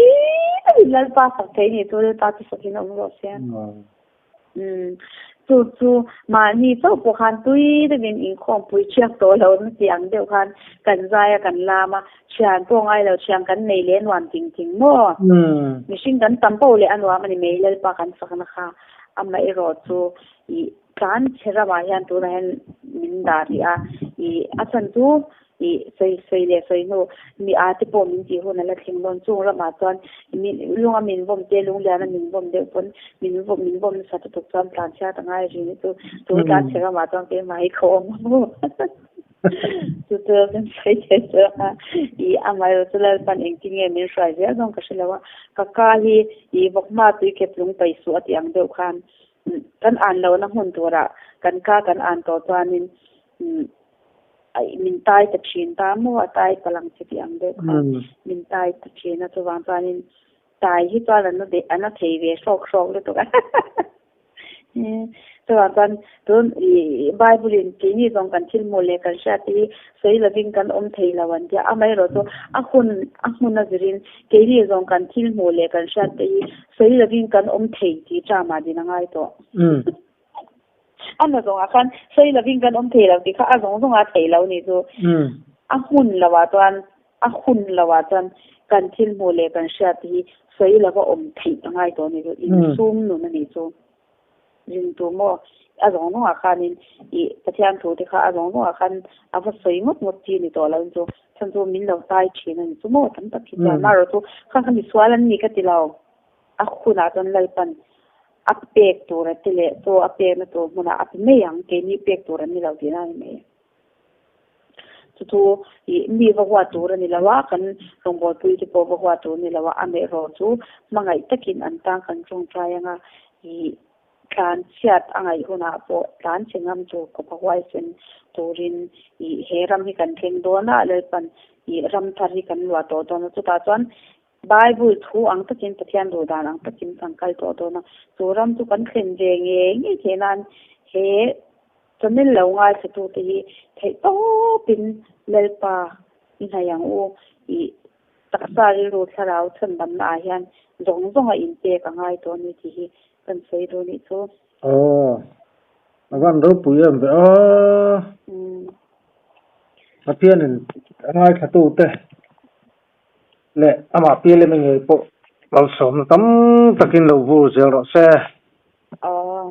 takin Lalpa sak thei ni chu Lalpa chu sakin awm rawh se. Umm chu chu mahni chauh pawh khan tui takin inkhawmpui thiak tawh lo na tih ang deuh khan kan zai a kan lam a, thian pawh ngai lo thian kan nei leh nuam ting ting maw? Mihring kan tam poh leh a nuam a ni mai Lalpa kan fakna kha amaherawh chu ih Tlan chhe ramah hian tunah hian min dah rih a, ih a chhan chu ih sawi sawi leh sawi hnu mi a te pawh min tih hun a la thleng dawn. Chung ramah chuan min lunga min vawm te, lungliana min vawm deuh pawn min vawm min vawm nasa lutuk chuan tlan chhiat a ngai rin hi chu chu tlan chhe ramah chuan keimah hi ka awm ang u. Chu chu kan sawi thei chu a, ih amaherawh chu Lalpan engtin nge min hruai zel dawn ka hre lo a, ka ka hi ih vawkhma tuikep lung paih suh a tih ang deuh khan Kan an lohna hmun turah kan ka kan an tawh chuanin min tai ta thin ta maw a tai palang che tih ang deuh kha min tai ta thin a chuvang chuanin tai hi chuan an an la thei ve hrawk hrawk lutuk a chuvang chuan tun ih bible in keini zawng kan thil hmuh leh kan hriat te hi sawi lovin kan awm thei lo an tia amaherawh chu a hun a hmun a zirin keini zawng kan thil hmuh leh kan hriat te hi Sawi lovin kan awm thei tih ṭamah din a ngai tawh. A na zawngah khan sawi lovin kan awm thei lo tih kha a zawng zawngah a theih lo nih chu. A hmun lovah chuan, a hun lovah chuan kan thil hmuh leh kan hriat te hi sawi lova awm theih a ngai tawh nih chu. Insum nun a nih chu. Ringtu maw? A zawng zawngah khanin ih Pathian thu te kha a zawng zawngah khan a va sawi ngawt ngawt chi ni tawh lo chu. Chhan chu min lo tai thin a ni chu maw tam tak hi chuan. Marawh chu kha kha misual an ni ka ti lo. A hunah chuan Lalpan a pek tur a ti leh chaw a pekna tur hmunah a pe mai ang, keini pek tur an ni lo tihna a ni mai. Chu chu ih mi va huat tur a ni lo a, kan rawngbawlpui te pawh va huat tur a ni lo a, amaherawh chu hmangaih takin an tan kan tawngtai anga ih tlan chhiat a ngaih hunah pawh tlan chhe ngam tur khawp a huaisen turin ih he ram hi kan thleng dawn a, Lalpan ih ram thar hi kan luah tawh dawn a, chutah chuan Bible thu ang takin Pathian duh dan ang takin kan kal tawh dawn a, chu ram chu kan thlen ve ngei ngei theih nan he. Channel lo ngaithlatute hi theih tawpin Lalpa i hnaih ang u i taksa rilru thlarau chhandamna ah hian zawng zawng a inpek a ngai tawh a ni tih hi kan sawi duh nih chu. Aw, a van ropui em ve aw. Pathianin a ngaithlatute leh amah PLM ngei pawh malsawmna tam takin lo vur zel rawh se. Aw.